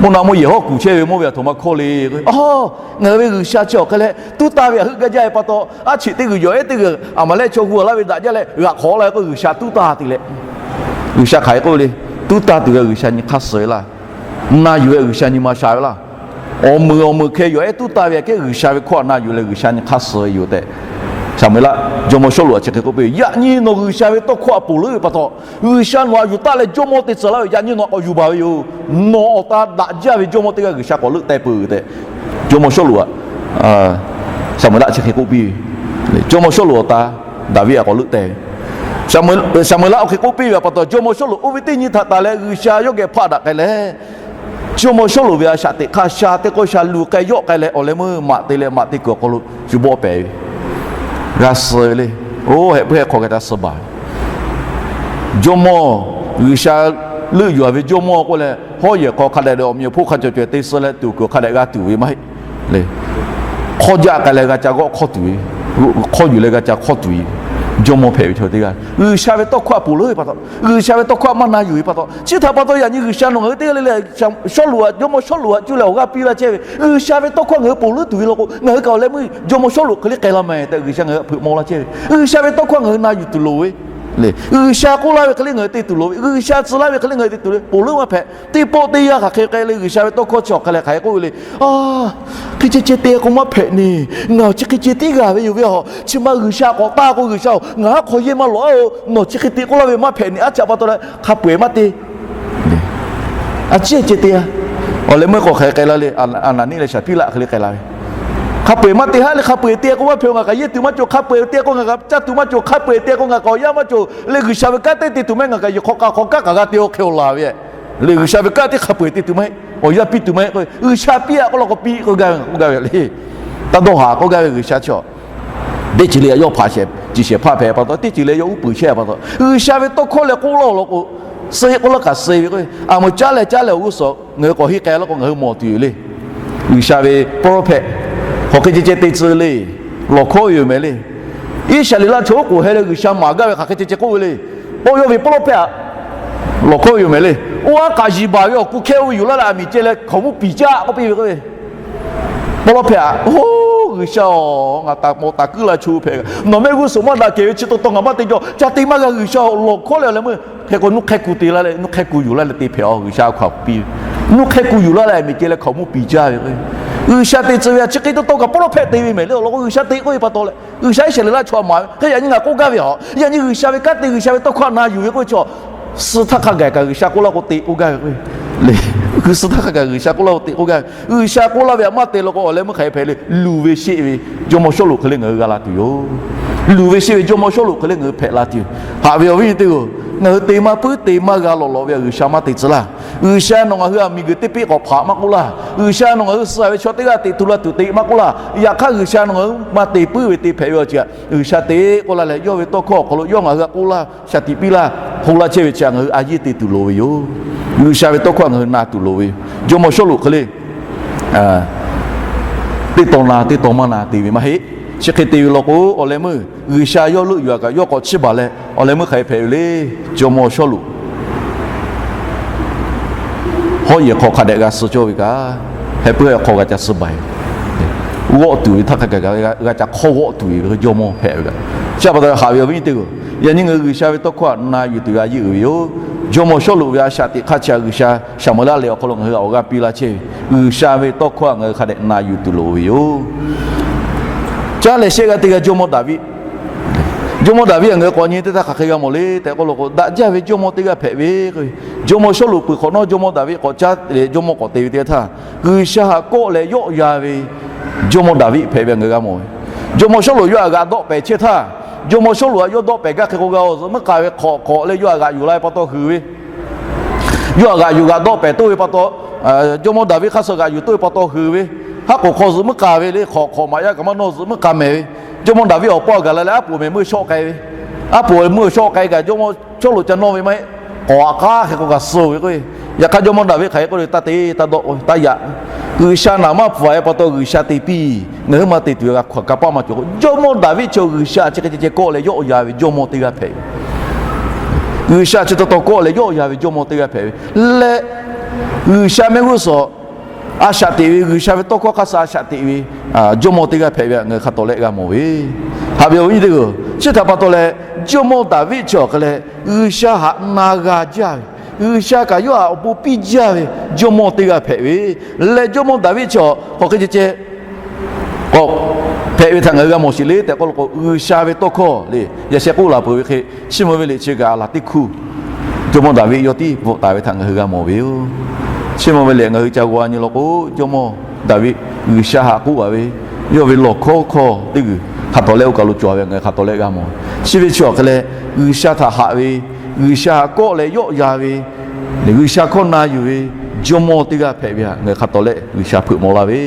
mvuhˇ naw mvuhˇ yehˬ hawˉ kuˬ chehˇ ve mawˇ ve aˬ htoꞈ ma hkawˇ le k'o, ngaˬ hui ve G'uiˬsha chi awˬ hk'e leh tuˉ taˇ ve htaꞈ heuˆ gaˇ jaˇ ve pa taw, aˉ cheꞈ teˇ g'uiˬ yawˬ ehˉ teˇ g'uiˬ Aˍmaˍlehˆ chaw hu a laˇ ve daꞈ jaˇ leh g'aꞈ hk'awꞈ laˇ ve k'o, G'uiˬsha tuˉ taˇ te leh, G'uiˬsha hk'aˬ hk'e k'oˆ ve le. Tuˉ taˇ tuˬ ve G'uiˬsha nyi hk'aˇ suh ve laˇ. Na yuˬ ve G'uiˬsha nyi ma sha ve laˇ. Awˬ meuˍ awˬ meuˍ hkeh yawˬ ehˉ tuˉ taˇ ve hkeh G'uiˬsha ve hkawˇ htaꞈ na yuˬ leh G'uiˬsha nyi hk'aˇ suh ve yoˬ tehꞈ, Saˍmo-eˍlaˆ jawˇmawˇ Sawˉluꞈ htaꞈ chi hk'e k'oˆ piˇ ve, Yaꞈ nyi nawˬ G'uiˬsha ve tawˇ hkawˇ htaꞈ ponˬ leuˉ ve pa taw, G'uiˬsha nawˬ htaꞈ yuˬ taˆ leh jawˇmawˇ te tcuh laˇ ve, yaꞈ nyi nawˬ htaꞈ k'awꞈ yuˬ baˬ ve yoˬ. Nawˬ awˬ ta daꞈ jaˇ ve jawˇmawˇ teˇ g'aˇ G'uiˬsha k'awꞈ leuˆ teh peuˬ tehꞈ, jawˇmawˇ Sawˉluꞈ htaꞈ, Saˍmo-eˍlaˆ chi hk'e k'oˆ piˇ ve. Jawˇmawˇ Sawˉluꞈ awˬ ta Daˍviˆ htaꞈ k'awꞈ leuˆ teh ve. Saˍmo-eˍlaˆ oˇ hk'e k'oˆ piˇ ve pa taw, jawˇmawˇ Sawˉluꞈ oˇ ve teˇ nyi htaꞈ tanˬ leh G'uiˬsha yawˇ geh hpaˆ daꞈ k'ai leh, jawˇmawˇ Sawˉluꞈ ve a shaꞈ teꞈ hk'aˇ sha teˇ k'awˇ sha luˬ k'ai yawˆ k'ai leh, awˬ leh meuˇ maꞈ te leh maꞈ te kuiˬ awˬ hk'aw lo shu bawˆ pehˍ ve, g'a suh ve le. Oˇ heh puiˉ heh hk'aw g'a ca suh baˬ ve. Jawˇmawˇ, G'uiˬsha leuˆ yuˬ a ve jawˇmawˇ k'oˆ leh, hawˉ yehˬ hk'aw hk'a dehꞈ leh awˬ meꞈ awˬ hponˇ hk'a cawˬ cawehˬ te suh leh tuˬ kuiˬ hk'a dehꞈ g'a tuˬ ve maˇ heˆ le. Hk'awˇ jaˆ k'ai leh g'a ca g'awˆ hk'awˇ tuˬ ve, hk'awˇ yuˬ leh g'a ca hk'awˇ tuˬ ve jawˇmawˇ hpehꞈ ve chaw teˇ g'aˇ. G'uiˬsha ve tawˇ hkawˇ htaꞈ ponˬ leuˉ ve pa taw, G'uiˬsha ve tawˇ hkawˇ htaꞈ maˇ na yuˬ ve pa taw, chi htaꞈ pa taw yaꞈ nyi G'uiˬsha nawˬ ngaˬ hui teˇ g'aˇ le le, Sawˉluꞈ htaꞈ, jawˇmawˇ Sawˉluꞈ htaꞈ cuˇ leh awˬ g'aˇ piˇ laˇ chehˇ ve, G'uiˬsha ve tawˇ hkawˇ htaꞈ ngaˬ hui ponˬ leuˉ tuˬ ve law k'o, ngaˬ hui kaꞈ awˬ leh meuˇ jawˇmawˇ Sawˉluꞈ hk'e le k'ai la meh tehꞈ G'uiˬsha ngaˬ hui htaꞈ hpeuꞈ maw laˇ chehˇ ve. G'uiˬsha ve tawˇ hkawˇ htaꞈ ngaˬ hui na yuˬ tuˬ loˍ ve le. G'uiˬsha k'oˆ laˇ ve hk'e le ngaˬ hui te tuˬ loˍ ve, G'uiˬsha tcuh laˇ ve hk'e le ngaˬ hui te tuˬ loˍ ve, ponˬ leuˉ maˇ hpehꞈ. Teˇ pawˆ teˇ yanˇ hk'aˬ hk'e k'ai le, G'uiˬsha ve tawˇ hkawˇ chi awˬ hk'a lehˬ hk'aˬ hk'e k'oˆ ve le. Hk'e ceh ceh te k'o maˇ hpehꞈ neˬ. Ngaˬ chi hk'e ceh tiˉ g'a ve yoˬ ve a. Chi ma G'uiˬsha k'awꞈ taˇ k'o, G'uiˬsha-oˬ, ngaˬ haˉ hk'aw yehˇ maˇ lawꞈ-oˬ. Nawˬ chi hk'e te k'oˆ laˇ ve maˇ hpehꞈ neˬ. Aˉ chaꞈ pa taw leh hk'a peu-eˬ maˇ te. A ciˉ ceh te-a. Awˬ leh meuˇ k'awꞈ hk'aˬ hk'e k'ai la le. Aˍnaˍniˆ leh Saˍpiˉlaˆ hk'e le k'ai la ve, hk'a peu-eˬ maˇ te haˉ le. Hk'a peu-eˬ te k'o maˇ hpehꞈ-oˬ. Ngaˬ kaꞈ yehˇ tuˬ maˇ cawˬ. Hk'a peu-eˬ te k'o ngaˬ kaꞈ caˇ tuˬ maˇ cawˬ. Hk'a peu-eˬ te k'o ngaˬ kaꞈ awˬ yaˇ maˇ cawˬ le. G'uiˬsha ve kanˉ teˇ te tuˬ maˇ heˆ. Ngaˬ kaꞈ yehˬ hk'aw k'a hk'aw kanˉ kaꞈ g'a te-o hk'e-oˬ laˬ ve le. G'uiˬsha ve kanˉ teˇ hk'a peu-eˬ te tuˬ maˇ heˆ. Awˬ yaˇ piˇ tuˬ maˇ heˆ k'o, G'uiˬsha piˇ-a k'oˆ law k'o piˇ k'oˆ gaˇ ve k'oˆ gaˇ ve le. Taˇ dawˇ haˍ k'oˆ gaˇ ve G'uiˬsha chi-a. Teˇ ceuˬ le yaꞈ yawˇ hpanˍ shehˍ, ciˬ shehˍ hpaˇ hpehꞈ pa taw, teˇ ceuˬ le yaꞈ yawˇ uˉ peunˍ chehˇ pa taw, G'uiˬsha ve tawˇ hkawˇ leh k'oˆ laˇ-oˬ law k'o, suh-e k'oˆ laˇ kaꞈ suh-e ve k'o, a meuꞈ caˉ leh caˉ leh awˬ g'uˇ suhˍ ngaˬ hui k'awꞈ henˇ k'ai law k'o ngaˬ hui mawˬ tuˬ yoˬ le. G'uiˬsha ve prophet hk'aˬ hk'e ceh ceh te tcuh le. Lawˬ hkawˇ ve yoˬ mehˍ le. Iˉsaˍreˍlaˆ chaw oˉ k'oˍ heh leh G'uiˬsha maˍ gaˇ ve hk'aˬ hk'e ceh ceh k'oˆ ve le. Pawˇ yawˇ ve prophet htaꞈ lawˬ hkawˇ ve yoˬ mehˍ le. Oˇ aˉ k'aꞈ yiˍ baˬ ve awˬ ku hkehˇ oˇ ve yoˬ laˇ leh aˬ miˍ ceh leh hkaoˍmonˇ piˍ caˆ k'oˆ piˇ ve k'o ve, prophet htaꞈ oˇ G'uiˬsha-oˬ, ngaˬ taˍ mawˬ taˍ kuiˉ la cho hpehꞈ ve. Nawˬ mehˆ g'uˇ suhˍ maˇ daꞈ kehˬ ve chi taw taw ngaˬ maˇ te jaw. Ca te maˇ g'a G'uiˬsha-oˬ, lawˬ hkawˉ leh awˬ leh meuˇ hk'e k'o nuˇ hk'ehˇ ku te laˇ leh nuˇ hk'ehˇ ku yuˬ laˇ leh te hpehꞈ-aw. G'uiˬsha hkaoˍ piˇ ve, nuˇ hk'ehˇ ku yuˬ laˇ leh miˬ ceh leh hkaoˍmonˇ piˍ jaˇ ve k'o, G'uiˬsha te tcuh ve a chi hk'e taw taw kaꞈ pawˇ lawˇ hpehꞈ te ve mehˍ le. Awˬ lawn k'o G'uiˬsha te k'oˆ ve pa taw leh G'uiˬsha Iˉsaˍreˍlaˆ chaw maˍ ve hk'e, yaꞈ nyi ngaˬ k'oˆ gaˇ ve a, yaꞈ nyi G'uiˬsha ve kanˉ te, G'uiˬsha ve tawˇ hkawˇ na yuˬ ve k'oˆ ve chaw, suh htaˇ hk'a gaˬ kaꞈ G'uiˬsha k'oˆ laˇ k'o te k'oˆ gaˇ ve k'o, suh htaˇ hk'a gaˬ G'uiˬsha k'oˆ laˇ k'o te k'oˆ gaˇ ve. G'uiˬsha k'oˆ laˇ ve a maˇ te law k'o awˬ leh meuˇ hk'aˬ hk'e hpehꞈ le. Luˬ ve sheˆ ve jawˇmawˇ Sawˉluꞈ hk'e le ngaˬ hui g'a la tuˬ yoˬ. Luˬ ve sheˆ ve jawˇmawˇ Sawˉluꞈ hk'e le ngaˬ hui hpehꞈ la tuˬ. Haꞈ ve awˬ viˉ nyi teˇ-oˬ, ngaˬ hui te maˇ puiˉ te maˇ g'a lawˬ lawꞈ ve a G'uiˬsha maˇ te tcuh laˇ. G'uiˬsha nawˬ ngaˬ hui a miˬguiˬ teˇ peˆ k'awꞈ hpaꞈ maˇ k'oˆ laˇ. G'uiˬsha nawˬ ngaˬ hui suh ve chaw teˇ g'aˇ teꞈ tu la tuˬ te maˇ k'oˆ laˇ. Yaꞈ hk'aˇ G'uiˬsha nawˬ ngaˬ hui maˇ te puiˉ ve te hpehꞈ ve awˬ ceuˬ a G'uiˬsha te k'oˆ laˇ leh yawˇ ve tawˇ hkawˇ awˬ hk'aw lo yawˇ ngaˬ hui htaꞈ k'oˆ laˇ, shaˍ tiꞈ piˇ laˇ, hto laˇ chehˇ ve chi a ngaˬ hui a yeˇ te tuˬ loˍ ve yoˬ. G'uiˬsha ve tawˇ hkawˇ ngaˬ hui na tuˬ loˍ ve yoˬ. Jawˇmawˇ Sawˉluꞈ hk'e le teˇ taw na teˇ taw maˇ na te ve maˇ heˆ. Chi hk'e te ve law k'o awˬ leh meuˇ G'uiˬsha yawˇ leuˆ yuˬ a kaꞈ yawˇ k'awꞈ chiˇ baˬ leh awˬ leh meuˇ hk'aˬ hk'e hpehꞈ ve le. Jawˇmawˇ Sawˉluꞈ hawˉ yehˬ hk'aw hk'a dehꞈ g'a suh cawˇ ve kaꞈ, heh puiˉ hk'aw g'a ca suh baˬ-e, g'awˆ tuˬ ve htaˇ hk'a gaˬ g'a ca hk'awˇ g'awˆ tuˬ ve jawˇmawˇ hpehꞈ ve kaꞈ. Chi pa taw haꞈ ve awˬ viˉ nyi teˇ-oˬ, yaꞈ nyi ngaˬ hui G'uiˬsha ve tawˇ hkawˇ htaꞈ na yuˬ tuˬ ve a yeˇ uiˍ ve yoˬ. Jawˇmawˇ Sawˉluꞈ ve a shaꞈ teꞈ hk'aˇ chi a G'uiˬsha Saˍmoˍeˍlaˆ lehˬ awˬ hk'aw lo ngaˬ hui awˬ g'aˇ piˇ laˇ chehˇ ve, G'uiˬsha ve tawˇ hkawˇ htaꞈ ngaˬ hui hk'a dehꞈ na yuˬ tuˬ loˍ ve yoˬ. Caˇ lehˬ shehˆ g'aˇ teˇ g'aˇ jawˇmawˇ Daˍviˆ. Jawˇmawˇ Daˍviˆ htaꞈ ngaˬ hui k'awꞈ nyi teˇ htaˇ hk'aˬ hk'e g'a mawˬ le tehꞈ k'oˆ law k'o, daꞈ jaˇ ve jawˇmawˇ teˇ g'aˇ hpehꞈ ve k'o, jawˇmawˇ Sawˉluꞈ peuˬ hk'awꞈ nawˉ jawˇmawˇ Daˍviˆ k'awꞈ caˇ leh jawˇmawˇ k'awꞈ te ve teˇ g'aˇ htaˇ, G'uiˬsha htaꞈ kawˆ leh yawˆ yan ve jawˇmawˇ Daˍviˆ hpehꞈ ve htaꞈ ngaˬ hui g'a mawˬ ve. Jawˇmawˇ Sawˉluꞈ yawˇ htaꞈ g'aꞈ dawˆ pehˍ chehˇ htaˇ, jawˇmawˇ Sawˉluꞈ htaꞈ yawˇ dawˆ pehˍ gaˇ hk'e k'o g'a-oˬ, zuhꞈ meuˇ k'a ve hk'awꞈ hk'awꞈ leh yawˇ htaꞈ g'aꞈ yuˬ la ve pa taw huiˍ ve, yawˇ htaꞈ g'aꞈ yuˬ g'aꞈ dawˆ pehˍ toˇ ve pa taw, jawˇmawˇ Daˍviˆ hk'aˇ suh g'aꞈ yuˬ toˇ ve pa taw huiˍ ve, haˉ k'oˍ hk'aw zuhꞈ meuˇ k'a ve le, hk'awꞈ hk'awꞈ maꞈ yaˇ kaꞈ maˇ nawˇ zuhꞈ meuˇ k'a mehˍ ve, jawˇmawˇ Daˍviˆ awˬ paˇ gaˬ la leh aˉ poꞈ mehˍ meuˇ shawˆ k'ai ve, aˉ poꞈ meuˇ shawˆ k'ai kaꞈ jawˇmawˇ Sawˉluꞈ ca nawˇ ve maˇ heˆ, k'awꞈ aꞈ k'aˉ hk'e k'o g'a suh ve k'o, yaꞈ hk'aˇ jawˇmawˇ Daˍviˆ hk'aˬ hk'e k'oˆ le, taˇ te taˇ dawˆ k'o taˇ yaꞈ, G'uiˬsha naˍ maˇ pfuhˍ ve pa taw G'uiˬsha te piˇ, ngaˬ hui maˇ te tuˬ ve g'a hkaw ka paˆ maˇ cawˬ k'o, jawˇmawˇ Daˍviˆ chi G'uiˬsha chi hk'e ceh ceh kawˆ leh yawˆ yan ve jawˇmawˇ teˇ g'aˇ hpehꞈ ve, G'uiˬsha chi taw taw kawˆ leh yawˆ yan ve jawˇmawˇ teˇ g'aˇ hpehꞈ ve leh, G'uiˬsha mehˆ g'uˇ suhˍ a shaꞈ teꞈ ve, G'uiˬsha ve tawˇ hkawˇ hk'aˇ suh a shaꞈ teꞈ ve jawˇmawˇ teˇ g'aˇ hpehꞈ ve htaꞈ ngaˬ hui hk'a tawˍ lehˆ g'a mawˬ ve. Haꞈ ve awˬ viˉ teˇ g'aˇ, chi htaꞈ pa taw leh jawˇmawˇ Daˍviˆ chi awˬ hk'e leh G'uiˬsha htaꞈ na g'a jaˇ ve, G'uiˬsha kaꞈ yawˇ htaꞈ awˬ bon piˇ jaˇ ve jawˇmawˇ teˇ g'aˇ hpehꞈ ve leh, jawˇmawˇ Daˍviˆ chi awˬ hk'aw hk'e ceh ceh k'awꞈ hpehꞈ ve htaꞈ ngaˬ hui g'a mawˬ sheˍ le tehꞈ k'oˆ law k'o, G'uiˬsha ve tawˇ hkawˇ le yaꞈ sheh k'oˆ laˬ peuˬ ve hk'e, Chiˇ mvuh ve liꞈ chi kaꞈ a laˬ teˇ hkuˇ jawˇmawˇ Daˍviˆ yawˇ tiˉ bvuhꞈ taˍ ve htaꞈ ngaˬ hui g'a mawˬ ve yoˬ. Chiˇ mvuh ve liꞈ ngaˬ hui ca g'aw nyi law k'o, jawˇmawˇ Daˍviˆ G'uiˬsha htaꞈ k'oˆ a ve, yawˇ ve lawˬ hkawˉ hkawˇ teˇ g'uiˬ hk'a tawˍ lehˆ oˇ kaˬ lo cawˬ ve ngaˬ hui hk'a tawˍ lehˆ g'a mawˬ. Chi ve chi awˬ hk'e leh, G'uiˬsha htaꞈ haꞈ ve, G'uiˬsha htaꞈ kawˆ leh yawˆ yan ve, G'uiˬsha hkawˇ na yuˬ ve jawˇmawˇ teˇ g'aˇ hpehꞈ ve htaꞈ ngaˬ hui hk'a tawˍ lehˆ G'uiˬsha hpeuꞈ maw laˇ ve,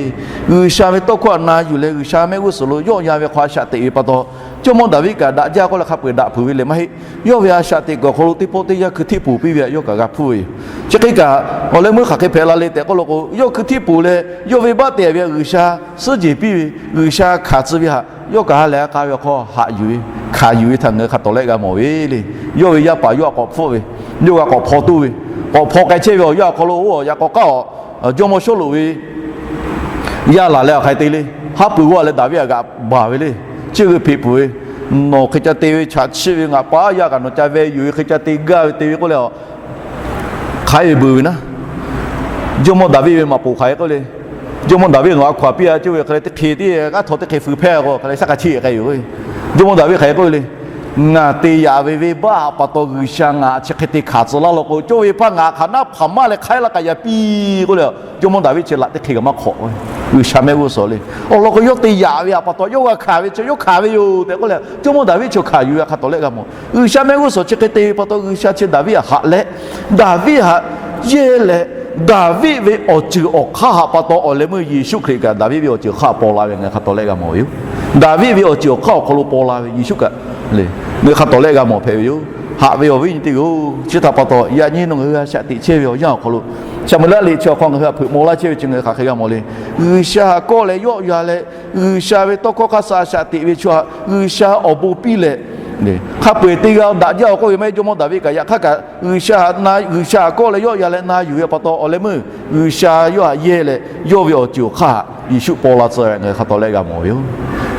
G'uiˬsha ve tawˇ hkawˇ htaꞈ na yuˬ leh G'uiˬsha mehˆ g'uˇ suhˍ lo yawˆ yan ve hk'aw a shaꞈ teꞈ ve pa taw, jawˇmawˇ Daˍviˆ kaꞈ daꞈ jaˇ k'oˆ leh hk'a peu-eˬ daꞈ peuˬ ve lehˬ maˇ heˆ. Yawˇ ve a shaꞈ teꞈ kuiˬ awˬ hk'aw lo teˇ pawˆ teˇ yanˇ hkui htiˆ poˬ piˇ ve htaꞈ yawˇ kaꞈ g'a hpuˇ ve yoˬ. Chi hk'e kaꞈ, awˬ leh meuˇ hk'aˬ hk'e hpehꞈ la le tehꞈ k'oˆ law k'o, yawˇ hkui htiˆ poˬ leh yawˇ venˇbaˆ te ve htaꞈ G'uiˬsha suhˉ jeˬ piˇ ve, G'uiˬsha hkanˍ tcuh ve htaꞈ yawˇ kaꞈ ha lehˬ a k'a ve awˬ hk'aw haꞈ yuˬ ve, hkanˍ yuˬ ve htaꞈ ngaˬ hui hk'a tawˍ lehˆ g'a mawˬ ve le. Yawˇ ve yaˇ paˍ yawˇ htaꞈ k'awꞈ hpfuhˆ ve, yawˇ g'a k'awꞈ hpaw toˇ ve, k'awꞈ hpaw k'ai chehˇ ve awˬ yanˇ awˬ hk'aw lo oˇ yaꞈ k'aw k'aˉ awˬ jawˇmawˇ Sawˉluꞈ ve yaˇ laˬ leh awˬ hk'aˬ hk'e te le. Haˉ pui g'awˇ leh Daˍviˆ htaꞈ g'aꞈ baˬ ve le. Chi g'uiˬ hpeꞈ peuˬ ve, nawˬ hk'e ca te ve chaꞈ chiˆ ve ngaˬ pa yaˇ kaꞈ nawˬ ca ve yuˬ ve hk'e ca te gaˇ ve te ve k'oˆ leh a hk'aˬ hk'e ve beuˬ ve naˉ. Jawˇmawˇ Daˍviˆ ve maꞈ poˍ hk'aˬ hk'e k'oˆ le. Jawˇmawˇ Daˍviˆ nawˬ a hkaw-anˬ piˇ a cawˇ ve hk'e le teˇ hk'e tiˉ g'aˇ htaw teˇ hk'e fui hpehˇ k'o hk'e le shaˉ hk'a chiˆ k'ai yoˬ. Jawˇmawˇ Daˍviˆ hk'aˬ hk'e k'oˆ le. Ngaˬ te yaꞈ ve venˇbaˆ htaꞈ pa taw G'uiˬsha ngaˬ chi hk'e te hkanˍ tcuh laˇ law k'o, cawˇ ve hpaˇ ngaˬ hk'aˬ naˉ hpaˍ maˇ leh hk'aiˉ laˇ k'aꞈ yaꞈ piˇ k'oˆ le. Jawˇmawˇ Daˍviˆ chi laꞈ teˇ hk'e kaꞈ maˇ hk'awꞈ. G'uiˬsha mehˆ g'uˇ suhˍ le. Awˬ lawn k'o yawˇ te yaꞈ ve htaꞈ pa taw yawˇ g'a hkanˍ ve chi yawˇ hkanˍ ve yoˬ tehꞈ k'oˆ leh, jawˇmawˇ Daˍviˆ chi hkanˍ yuˬ ve hk'a tawˍ lehˆ g'a mawˬ. G'uiˬsha mehˆ g'uˇ suhˍ chi hk'e te ve pa taw G'uiˬsha chi Daˍviˆ htaꞈ haꞈ leh, Daˍviˆ htaꞈ yehˇ leh, Daˍviˆ ve awˬ ceuˬ awˬ hk'aˇ htaꞈ pa taw awˬ leh meuˇ Yeˍsuˆ Hkriꞈ kaꞈ Daˍviˆ ve awˬ ceuˬ awˬ hk'aˇ paw la ve ngaˬ hui hk'a tawˍ lehˆ g'a mawˬ ve yoˬ. Daˍviˆ ve awˬ ceuˬ awˬ hk'aˇ awˬ hk'aw lo paw la ve Yeˍsuˆ kaꞈ le, ngaˬ hui hk'a tawˍ lehˆ g'a mawˬ hpehꞈ ve yoˬ. Haꞈ ve awˬ viˉ nyi teˇ g'aˇ-oˬ, chi htaꞈ pa taw yaꞈ nyi nawˬ ngaˬ hui a shaꞈ teꞈ chehˇ ve awˬ yanˇ awˬ hk'aw lo, Saˍmoˍeˍlaˆ liꞈ chi awˬ hk'aw ngaˬ hui htaꞈ hpeuꞈ maw laˇ chehˇ ve chi ngaˬ hui hk'aˬ hk'e g'a mawˬ le. G'uiˬsha htaꞈ kawˆ leh yawˆ yan leh, G'uiˬsha ve tawˇ hkawˇ hk'aˇ suh a shaꞈ teꞈ ve chaw htaꞈ G'uiˬsha awˬ bon piˇ leh, Hk'a peu-eˬ teˇ g'aˇ daꞈ jaˇ-oˬ k'oˆ ve maˇ heˆ, jawˇmawˇ Daˍviˆ kaꞈ yaꞈ hk'aˇ kaꞈ G'uiˬsha htaꞈ na, G'uiˬsha htaꞈ kawˆ leh yawˆ yan leh na yuˬ ve pa taw, awˬ leh meuˇ G'uiˬsha yawˇ htaꞈ yehˇ leh yawˇ ve awˬ ceuˬ awˬ hk'aˇ htaꞈ Yeˍsuˆ paw la tcuh ve ngaˬ hui hk'a tawˍ leh g'a mawˬ ve yoˬ.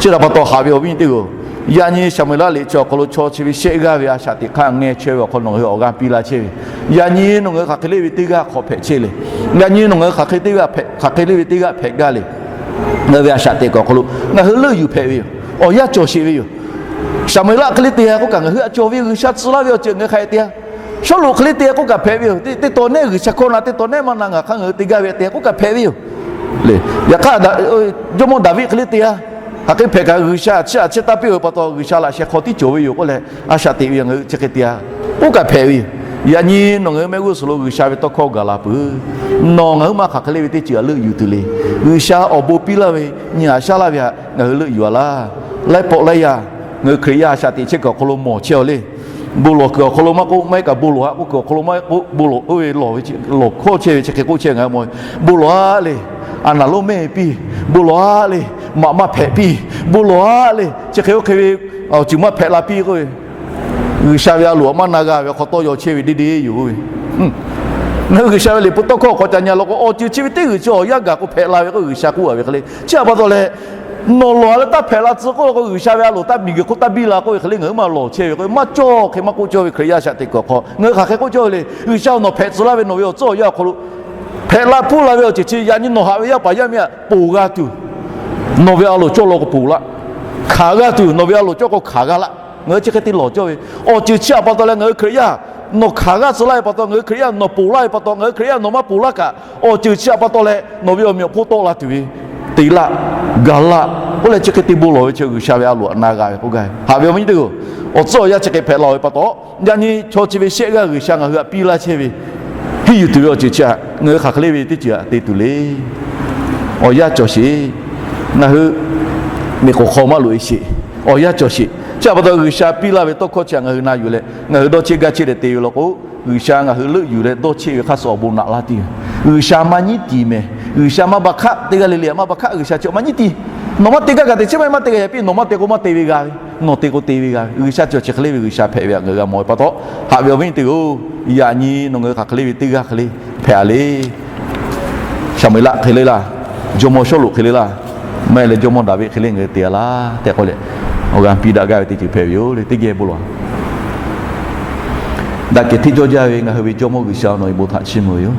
Chi htaꞈ pa taw haꞈ ve awˬ viˉ awˬ nyi teˇ g'aˇ-oˬ, yaꞈ nyi Saˍmo-eˍlaˆ liꞈ chi awˬ hk'aw lo chaw chi ve shehˆ g'aˇ ve a shaꞈ teꞈ hk'aˇ ngeh chaweh ve awˬ hk'aw nawˬ hui awˬ g'aˇ piˇ laˇ chehˇ ve, yaꞈ nyi nawˬ ngaˬ hui hk'aˬ hk'e le ve teˇ g'aˇ hk'aw hpehꞈ chehˇ le. Yaꞈ nyi nawˬ ngaˬ hui hk'aˬ hk'e le ve teˇ g'aˇ hpehꞈ gaˇ le. Ngaˬ hui ve a shaꞈ teꞈ kuiˬ awˬ hk'aw lo ngaˬ hui leuˆ yuˬ hpehꞈ ve yoˬ. Awˬ yanˇ cawˬ sheˍ ve yoˬ. Saˍmo-eˍlaˆ hk'e le te-a k'oˆ kaꞈ ngaˬ hui a cawˬ ve G'uiˬsha tcuh laˇ ve awˬ ceuˬ ngaˬ hui hk'a te-a. Sawˉluꞈ hk'e le te-a k'oˆ kaꞈ hpehꞈ ve yoˬ. Teˇ tawˍ nehˆ G'uiˬsha hkawˇ na teˇ tawˍ nehˆ maˇ na ngaˬ hk'aˇ ngaˬ hui te gaˇ ve te-a k'oˆ kaꞈ hpehꞈ ve yoˬ. Yaꞈ hk'aˇ jawˇmawˇ Daˍviˆ hk'e le te-a. Hk'aˬ hk'e hpehꞈ kaꞈ G'uiˬsha chiˇ aꞈ chiˇ taˇ piˇ-oˬ ve pa taw G'uiˬsha laꞈ sheh hk'aw tiˉ cawˬ ve yoˬ k'oˆ leh a shaꞈ teꞈ ve ngaˬ hui chi hk'e te-a k'oˆ kaꞈ hpehꞈ ve yoˬ. Yaꞈ nyi nawˬ ngaˬ hui mehˆ g'uˇ suhˍ lo G'uiˬsha ve tawˇ hkawˇ gaˬ la peuˬ. Nawˬ ngaˬ hui maˇ hk'aˬ hk'e le ve teˇ ceuˬ htaꞈ leuˆ yuˬ tuˬ le. G'uiˬsha awˬ bon piˇ laˇ ve, nyi haꞈ shaˉ laˇ ve htaꞈ ngaˬ hui leuˆ yuˬ-a laˇ. Laiˉ pawˆ laiˉ yaˇ ngaˬ hui Hkriꞈ yaˇ a shaꞈ teꞈ chehˇ kuiˬ awˬ hk'aw lo mawˬ chehˇ-a le. Bon lawˬ kuiˬ awˬ hk'aw lo maˇ k'oˆ, maˇ heˆ kaꞈ bon lawˬ-a k'oˆ kuiˬ awˬ hk'aw lo maˇ k'oˆ, bon lawˬ oˇ ve lawˬ hkawˇ chehˇ ve chi hk'e k'oˆ chehˇ ngaˬ hui mawˬ ve. Bon lawˬ-a le. A naˍ lonˉ mehˇ piˇ. Bon lawˬ-a le. Maꞈ maˇ hpehꞈ piˇ. Bon lawˬ-a le. Chi hk'e oˇ hk'e ve awˬ ceuˬ maˇ hpehꞈ la piˇ k'oˆ ve, G'uiˬsha ve a loˍ maˇ na g'a ve awˬ hk'aw tawˇ yaw chehˇ ve deˇ deˇ yoˬ ve. Ngaˬ hui G'uiˬsha ve liꞈ hpu tawˇ hkawˇ awˬ hk'aw ca nyi-a law k'o, awˬ ceuˬ chi ve teˇ g'uiˬ chi awˬ yanˇ gaˬ k'o hpehꞈ la ve k'oˆ G'uiˬsha k'oˆ-a ve hk'e le. Chi htaꞈ pa taw leh, nawˬ lawˬ-a leh taˇ hpehꞈ la tcuh k'oˆ law k'o, G'uiˬsha ve a loˍ taˇ miˬguiˬ hk'oˆ taˇ biˇ la k'oˆ ve hk'e le, ngaˬ hui maˇ lawˬ chehˇ ve k'o, maˇ cawˇ hk'e maˇ k'oˆ cawˇ ve Hkriꞈ yaˇ a shaꞈ teꞈ kuiˬ awˬ hk'aw ngaˬ hui hk'aˬ hk'e k'oˆ cawˇ ve le. G'uiˬsha nawˬ hpehꞈ tcuh laˇ ve nawˬ ve awˬ tcuhˉ awˬ yanˇ awˬ hk'aw lo hpehꞈ la hpuˇ la ve awˬ ceuˬ chi yaꞈ nyi nawˬ haꞈ ve yaˇ paˍ yaˇ miˇ htaꞈ ponˬ g'a tuˬ, nawˬ ve a loˍ cawˇ law k'o ponˬ laˇ. Hkanˍ g'a tuˬ, nawˬ ve a loˍ cawˇ k'o hkanˍ g'a laˇ. Ngaˬ hui chi hk'e te lawˬ cawˇ ve awˬ ceuˬ chi htaꞈ pa taw leh ngaˬ hui Hkriꞈ yaˇ nawˬ hkanˍ g'a tcuh laˇ ve pa taw, ngaˬ hui Hkriꞈ yaˇ nawˬ ponˬ laˇ ve pa taw, ngaˬ hui Hkriꞈ yaˇ nawˬ maˇ ponˬ laˇ kaꞈ, awˬ ceuˬ chi htaꞈ pa taw leh nawˬ ve awˬ meꞈ awˬ hponˇ tawˆ la tuˬ ve te laˇ, gaˬ laˇ k'oˆ leh chi hk'e te bon lawˬ ve chi G'uiˬsha ve a loˍ htaꞈ na g'a ve k'oˆ gaˇ ve. Haꞈ ve awˬ viˉ nyi teˇ hpaˍ-oˬ, awˬ tcuhˉ awˬ yanˇ chi hk'e hpehꞈ la-oˬ ve pa taw, yaꞈ nyi chaw chi ve shehˆ g'aˇ G'uiˬsha ngaˬ hui htaꞈ piˇ laˇ chehˇ ve, henˇ yuˬ tuˬ ve awˬ ceuˬ chi htaꞈ ngaˬ hui hk'aˬ hk'e le ve teˇ ceuˬ htaꞈ te tuˬ le. Awˬ yanˇ cawˬ sheˍ. Ngaˬ hui miˬ k'oˍ hk'aw maˇ loꞈ-e sheˍ. Awˬ yanˇ cawˬ sheˍ. Chi htaꞈ pa taw G'uiˬsha piˇ laˇ ve tawˇ hkawˇ chi htaꞈ ngaˬ hui na yuˬ leh ngaˬ hui dawˇ cheˆ gaˇ cheˆ leh te ve law k'o, G'uiˬsha ngaˬ hui leuˆ yuˬ leh dawˇ cheˆ ve hk'aˇ suh awˬ bon naꞈ laˇ tiˇ ve. G'uiˬsha maˇ nyiˉ tiˍ mehˍ. G'uiˬsha maˇ baˬ hkaˆ teˇ g'aˇ le le maˇ baˬ hkaˆ. G'uiˬsha chi maˇ nyiˉ tiˍ. Nawˬ maˇ te gaˇ kaꞈ te chehˇ maˇ heˆ, maˇ te g'a yaꞈ piˇ, nawˬ maˇ te k'o maˇ te ve g'a ve, nawˬ te k'o te ve g'a ve. G'uiˬsha chi awˬ chi hk'e le ve G'uiˬsha hpehꞈ ve htaꞈ ngaˬ hui g'a mawˬ ve pa taw, haꞈ ve awˬ viˉ teˇ hpaˍ-oˬ, yaꞈ nyi nawˬ ngaˬ hui hk'aˬ hk'e le ve teˇ g'aˇ hk'e le hpehꞈ-a le. Saˍmo-eˍlaˆ hk'e le laˇ, jawˇmawˇ Sawˉluꞈ hk'e le laˇ, maˇ heˆ leh jawˇmawˇ Daˍviˆ hk'e le ngaˬ hui te-a laˇ tehꞈ k'oˆ leh, awˬ g'aˇ piˇ daꞈ gaˇ ve teˇ ceuˬ hpehꞈ ve yoˬ le. Teˇ geh bon lawˬ. Daꞈ kehˬ hteˇ cawˇ jaˇ ve ngaˬ hui ve jawˇmawˇ G'uiˬsha, nawˬ ve bon htaꞈ chiˇ mvuh ve yoˬ.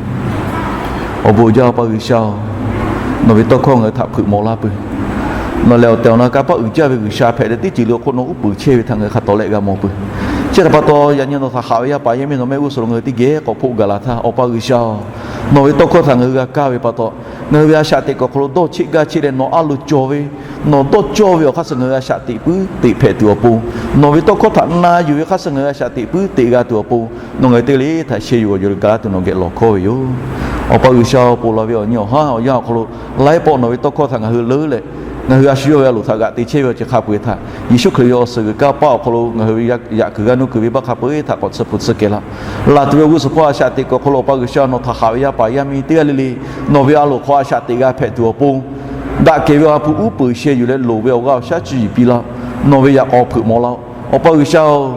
Awˬ bon uiˍ jaˇ Awˬ pa G'uiˬsha-oˬ, nawˬ ve tawˇ hkawˇ ngaˬ hui htaꞈ hpeuꞈ maw laˇ peuˬ. Nawˬ lehˬ awˬ tehˬ awˬ na kanˇ paˆ uiˍ jaˇ ve G'uiˬsha hpehꞈ leh teˇ ceuˬ le awˬ hk'oˆ nawˬ uˉ peunˍ chehˇ ve htaꞈ ngaˬ hui hk'a tawˍ leh g'a mawˬ peuˬ. Chi htaꞈ pa taw, yaꞈ nyi nawˬ htaꞈ haꞈ ve yaˇ paˍ yaˇ miˇ nawˬ mehˆ g'uˇ suhˍ lo ngaˬ hui teˇ geh k'awꞈ hpoˆ gaˬ la htaˇ, Awˬ pa G'uiˬsha-oˬ, nawˬ ve tawˇ hkawˇ htaꞈ ngaˬ hui g'a kaˇ ve pa taw, ngaˬ hui ve a shaꞈ teꞈ kuiˬ awˬ hk'aw lo dawˇ cheˆ gaˇ cheˆ leh nawˬ a loˍ cawˬ ve, nawˬ dawˇ cawˇ ve awˬ hk'aˇ suh ngaˬ hui a shaꞈ teꞈ puiˉ teꞈ hpehꞈ tuˬ awˬ pon, nawˬ ve tawˇ hkawˇ htaꞈ na yuˬ ve hk'aˇ suh ngaˬ hui a shaꞈ teꞈ puiˉ teꞈ g'a tuˬ awˬ pon, nawˬ ngaˬ hui teˇ g'aˇ le htaꞈ sheh yuˬ g'awˬ yuˬ leh ga laˇ tuˬ nawˬ geh lawˬ hkawˇ ve yoˬ. Awˬ pa G'uiˬsha-oˬ, ponˬ laˬ ve awˬ nyi awˬ haˉ awˬ yanˇ awˬ hk'aw lo laiˉ pawˆ nawˬ ve tawˇ hkawˇ htaꞈ ngaˬ hui leuˉ leh, ngaˬ hui a shu yawˇ ve a loˍ htaꞈ g'aꞈ te chehˇ ve awˬ ceuˬ hk'a peu-eˬ htaꞈ Yeˍsuˆ Hkriꞈ ve awˬ suhˍ g'uiˬ kanˇ paˆ awˬ hk'aw lo ngaˬ hui ve yaꞈ kuiˬ g'a nuˇ kuiˬ ve baˆ hk'a peu-eˬ htaꞈ k'awꞈ tsuhˇ hpu tsuhˇ kehˬ laˇ. Laˬ tuˬ ve awˬ g'uˇ suhˍ hpawˇ a shaꞈ teꞈ kuiˬ awˬ hk'aw lo Awˬ pa G'uiˬsha nawˬ htaꞈ haꞈ ve yaˇ paˍ yaˇ miˇ teˇ g'aˇ le le, nawˬ ve a loˍ hk'aw a shaꞈ teꞈ g'a hpehꞈ tuˬ awˬ pon, daꞈ kehˬ ve awˬ ha hpu uˉ peunˍ sheh yuˬ leh loˍ ve awˬ g'aˇ awˬ shaˉ cuˇ yiˍ piˇ laˇ. Nawˬ ve yaꞈ k'aw hpeuꞈ maw laˇ-oˆ. Awˬ pa G'uiˬsha-oˬ,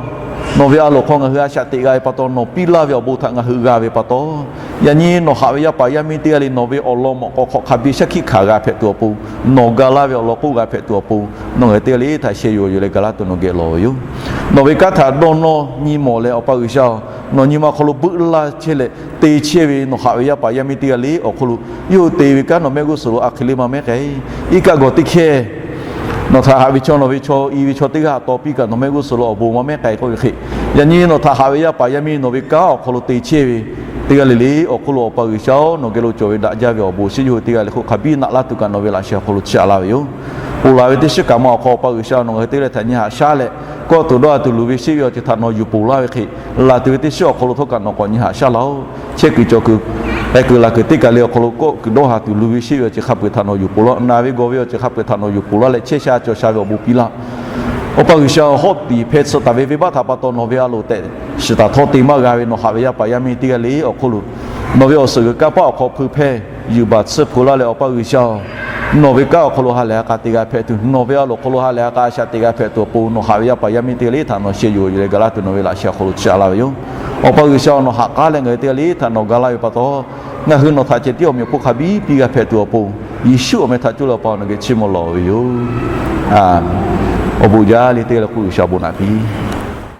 nawˬ ve a loˍ hk'aw ngaˬ hui a shaꞈ teꞈ g'a ve pa taw, nawˬ piˇ laˇ ve awˬ bon htaꞈ ngaˬ hui g'a ve pa taw, yaꞈ nyi nawˬ haꞈ ve yaˇ paˍ yaˇ miˇ teˇ g'aˇ le nawˬ ve awˬ lawn mawꞈ k'aw hk'aw hk'a biˇ shaˉ hkiˆ hkanˍ g'a hpehꞈ tuˬ awˬ pon, nawˬ ga laˇ ve awˬ lawn k'oˆ g'a hpehꞈ tuˬ awˬ pon, nawˬ ngaˬ hui teˇ g'aˇ le htaꞈ sheh yuˬ g'awˬ yuˬ leh ga laˇ tuˬ nawˬ geh lawˬ ve yoˬ. Nawˬ ve kanˉ htaꞈ dawˇ nawˇ nyi mawˬ leh Awˬ pa G'uiˬsha-oˬ, nawˬ nyi ma hk'aw lo beuˆ laˇ chehˇ leh te chehˇ ve nawˬ haꞈ ve yaˇ paˍ yaˇ miˇ teˇ g'aˇ le awˬ hk'aw lo, yawˇ hui te ve kanˉ nawˬ mehˆ g'uˇ suhˍ lo a hk'e le maˇ mehˉ k'ai. Iˉ kaˆ gawˬ teˇ hkehˇ nawˬ htaꞈ haꞈ ve chaw, nawˬ ve chaw i ve chaw teˇ g'aˇ htaꞈ taw piˇ kaꞈ nawˬ mehˆ g'uˇ suhˍ lo awˬ bon maˇ mehˉ k'ai k'oˆ ve hk'e, yaꞈ nyi nawˬ htaꞈ haꞈ ve yaˇ paˍ yaˇ miˇ nawˬ ve kanˉ awˬ hk'aw lo te chehˇ ve teˇ g'aˇ le le awˬ hk'aw lo Awˬ pa G'uiˬsha-oˬ, nawˬ geh lo cawˬ ve daꞈ jaˇ ve awˬ bon shiˉ yawˇ hui teˇ g'aˇ le hk'oˆ hk'a biˇ naꞈ laˇ tuˬ kaꞈ nawˬ ve laꞈ sheh awˬ hk'aw lo chiˇ aꞈ laˇ ve yoˬ. Ponˬ laˬ ve teˇ shiˉ kaꞈ ma awˬ hk'aw Awˬ pa G'uiˬsha nawˬ ngaˬ hui teˇ g'aˇ le htaꞈ nyi haꞈ shaˉ leh, kawˆ tuˬ dawˇ ha tuˬ luˬ ve sheˆ ve awˬ ceuˬ htaꞈ nawˬ yuˬ ponˬ laˇ ve hk'e, laˬ tuˬ ve teˇ shiˉ awˬ hk'aw lo htawˇ kaꞈ nawˬ k'awꞈ nyi haꞈ shaˉ laˇ-oˆ. Chehˇ kuiˬ cawˬ kuiˬ, k'ai kuiˬ laˬ kuiˬ teˇ kaˬ le awˬ hk'aw lo kawˆ kuiˬ dawˇ ha tuˬ luˬ ve sheˆ ve awˬ ceuˬ hk'a peu-eˬ htaꞈ nawˬ yuˬ ponˬ laˇ. Naˬ ve gawˬ ve awˬ ceuˬ hk'a peu-eˬ htaꞈ nawˬ yuˬ ponˬ laˇ leh chehˇ sha cawˬ sha ve awˬ bon piˇ laˇ. Awˬ pa G'uiˬsha, hawˉ tiˍ hpeh tsuhꞈ taˍ ve venˇbaˆ htaꞈ pa taw nawˬ ve a loˍ tehꞈ shiˍ taˍ htawˇ te maˇ g'a ve nawˬ haꞈ ve yaˇ paˍ yaˇ miˇ teˇ g'aˇ le awˬ hk'aw lo, nawˬ ve awˬ suhˍ g'uiˬ kanˇ paˆ awˬ hk'aw hpui hpehˇ yuˬ baˬ tsuhˇ hpu laˇ leh Awˬ pa G'uiˬsha-oˬ, Nawˬ ve kanˉ awˬ hk'aw lo ha lehˬ ha k'a te g'a hpehꞈ tuˬ, nawˬ ve a loˍ hk'aw lo ha lehˬ ha k'a shaꞈ te g'a hpehꞈ tuˬ awˬ pon, nawˬ haꞈ ve yaˇ paˍ yaˇ miˇ teˇ g'aˇ le htaꞈ nawˬ sheh yuˬ yuˬ leh gaˬ laˇ tuˬ nawˬ ve laꞈ sheh awˬ hk'aw lo chi a laˇ ve yoˬ. Awˬ pa G'uiˬsha, nawˬ haꞈ k'aˉ leh ngaˬ hui teˇ g'aˇ le htaꞈ nawˬ ga laˇ ve pa taw, ngaˬ hui nawˬ htaꞈ ceh tiˉ awˬ meꞈ awˬ hponˇ hk'a biˇ piˇ g'a hpehꞈ tuˬ awˬ pon, Yeˍsuˆ awˬ meh htaꞈ cuˇ leh Awˬ pa nawˬ geh chiˇ mvuh lawˬ ve yoˬ. Awˬ bon jaˇ le teˇ g'aˇ le k'oˆ G'uiˬsha bon naꞈ piˇ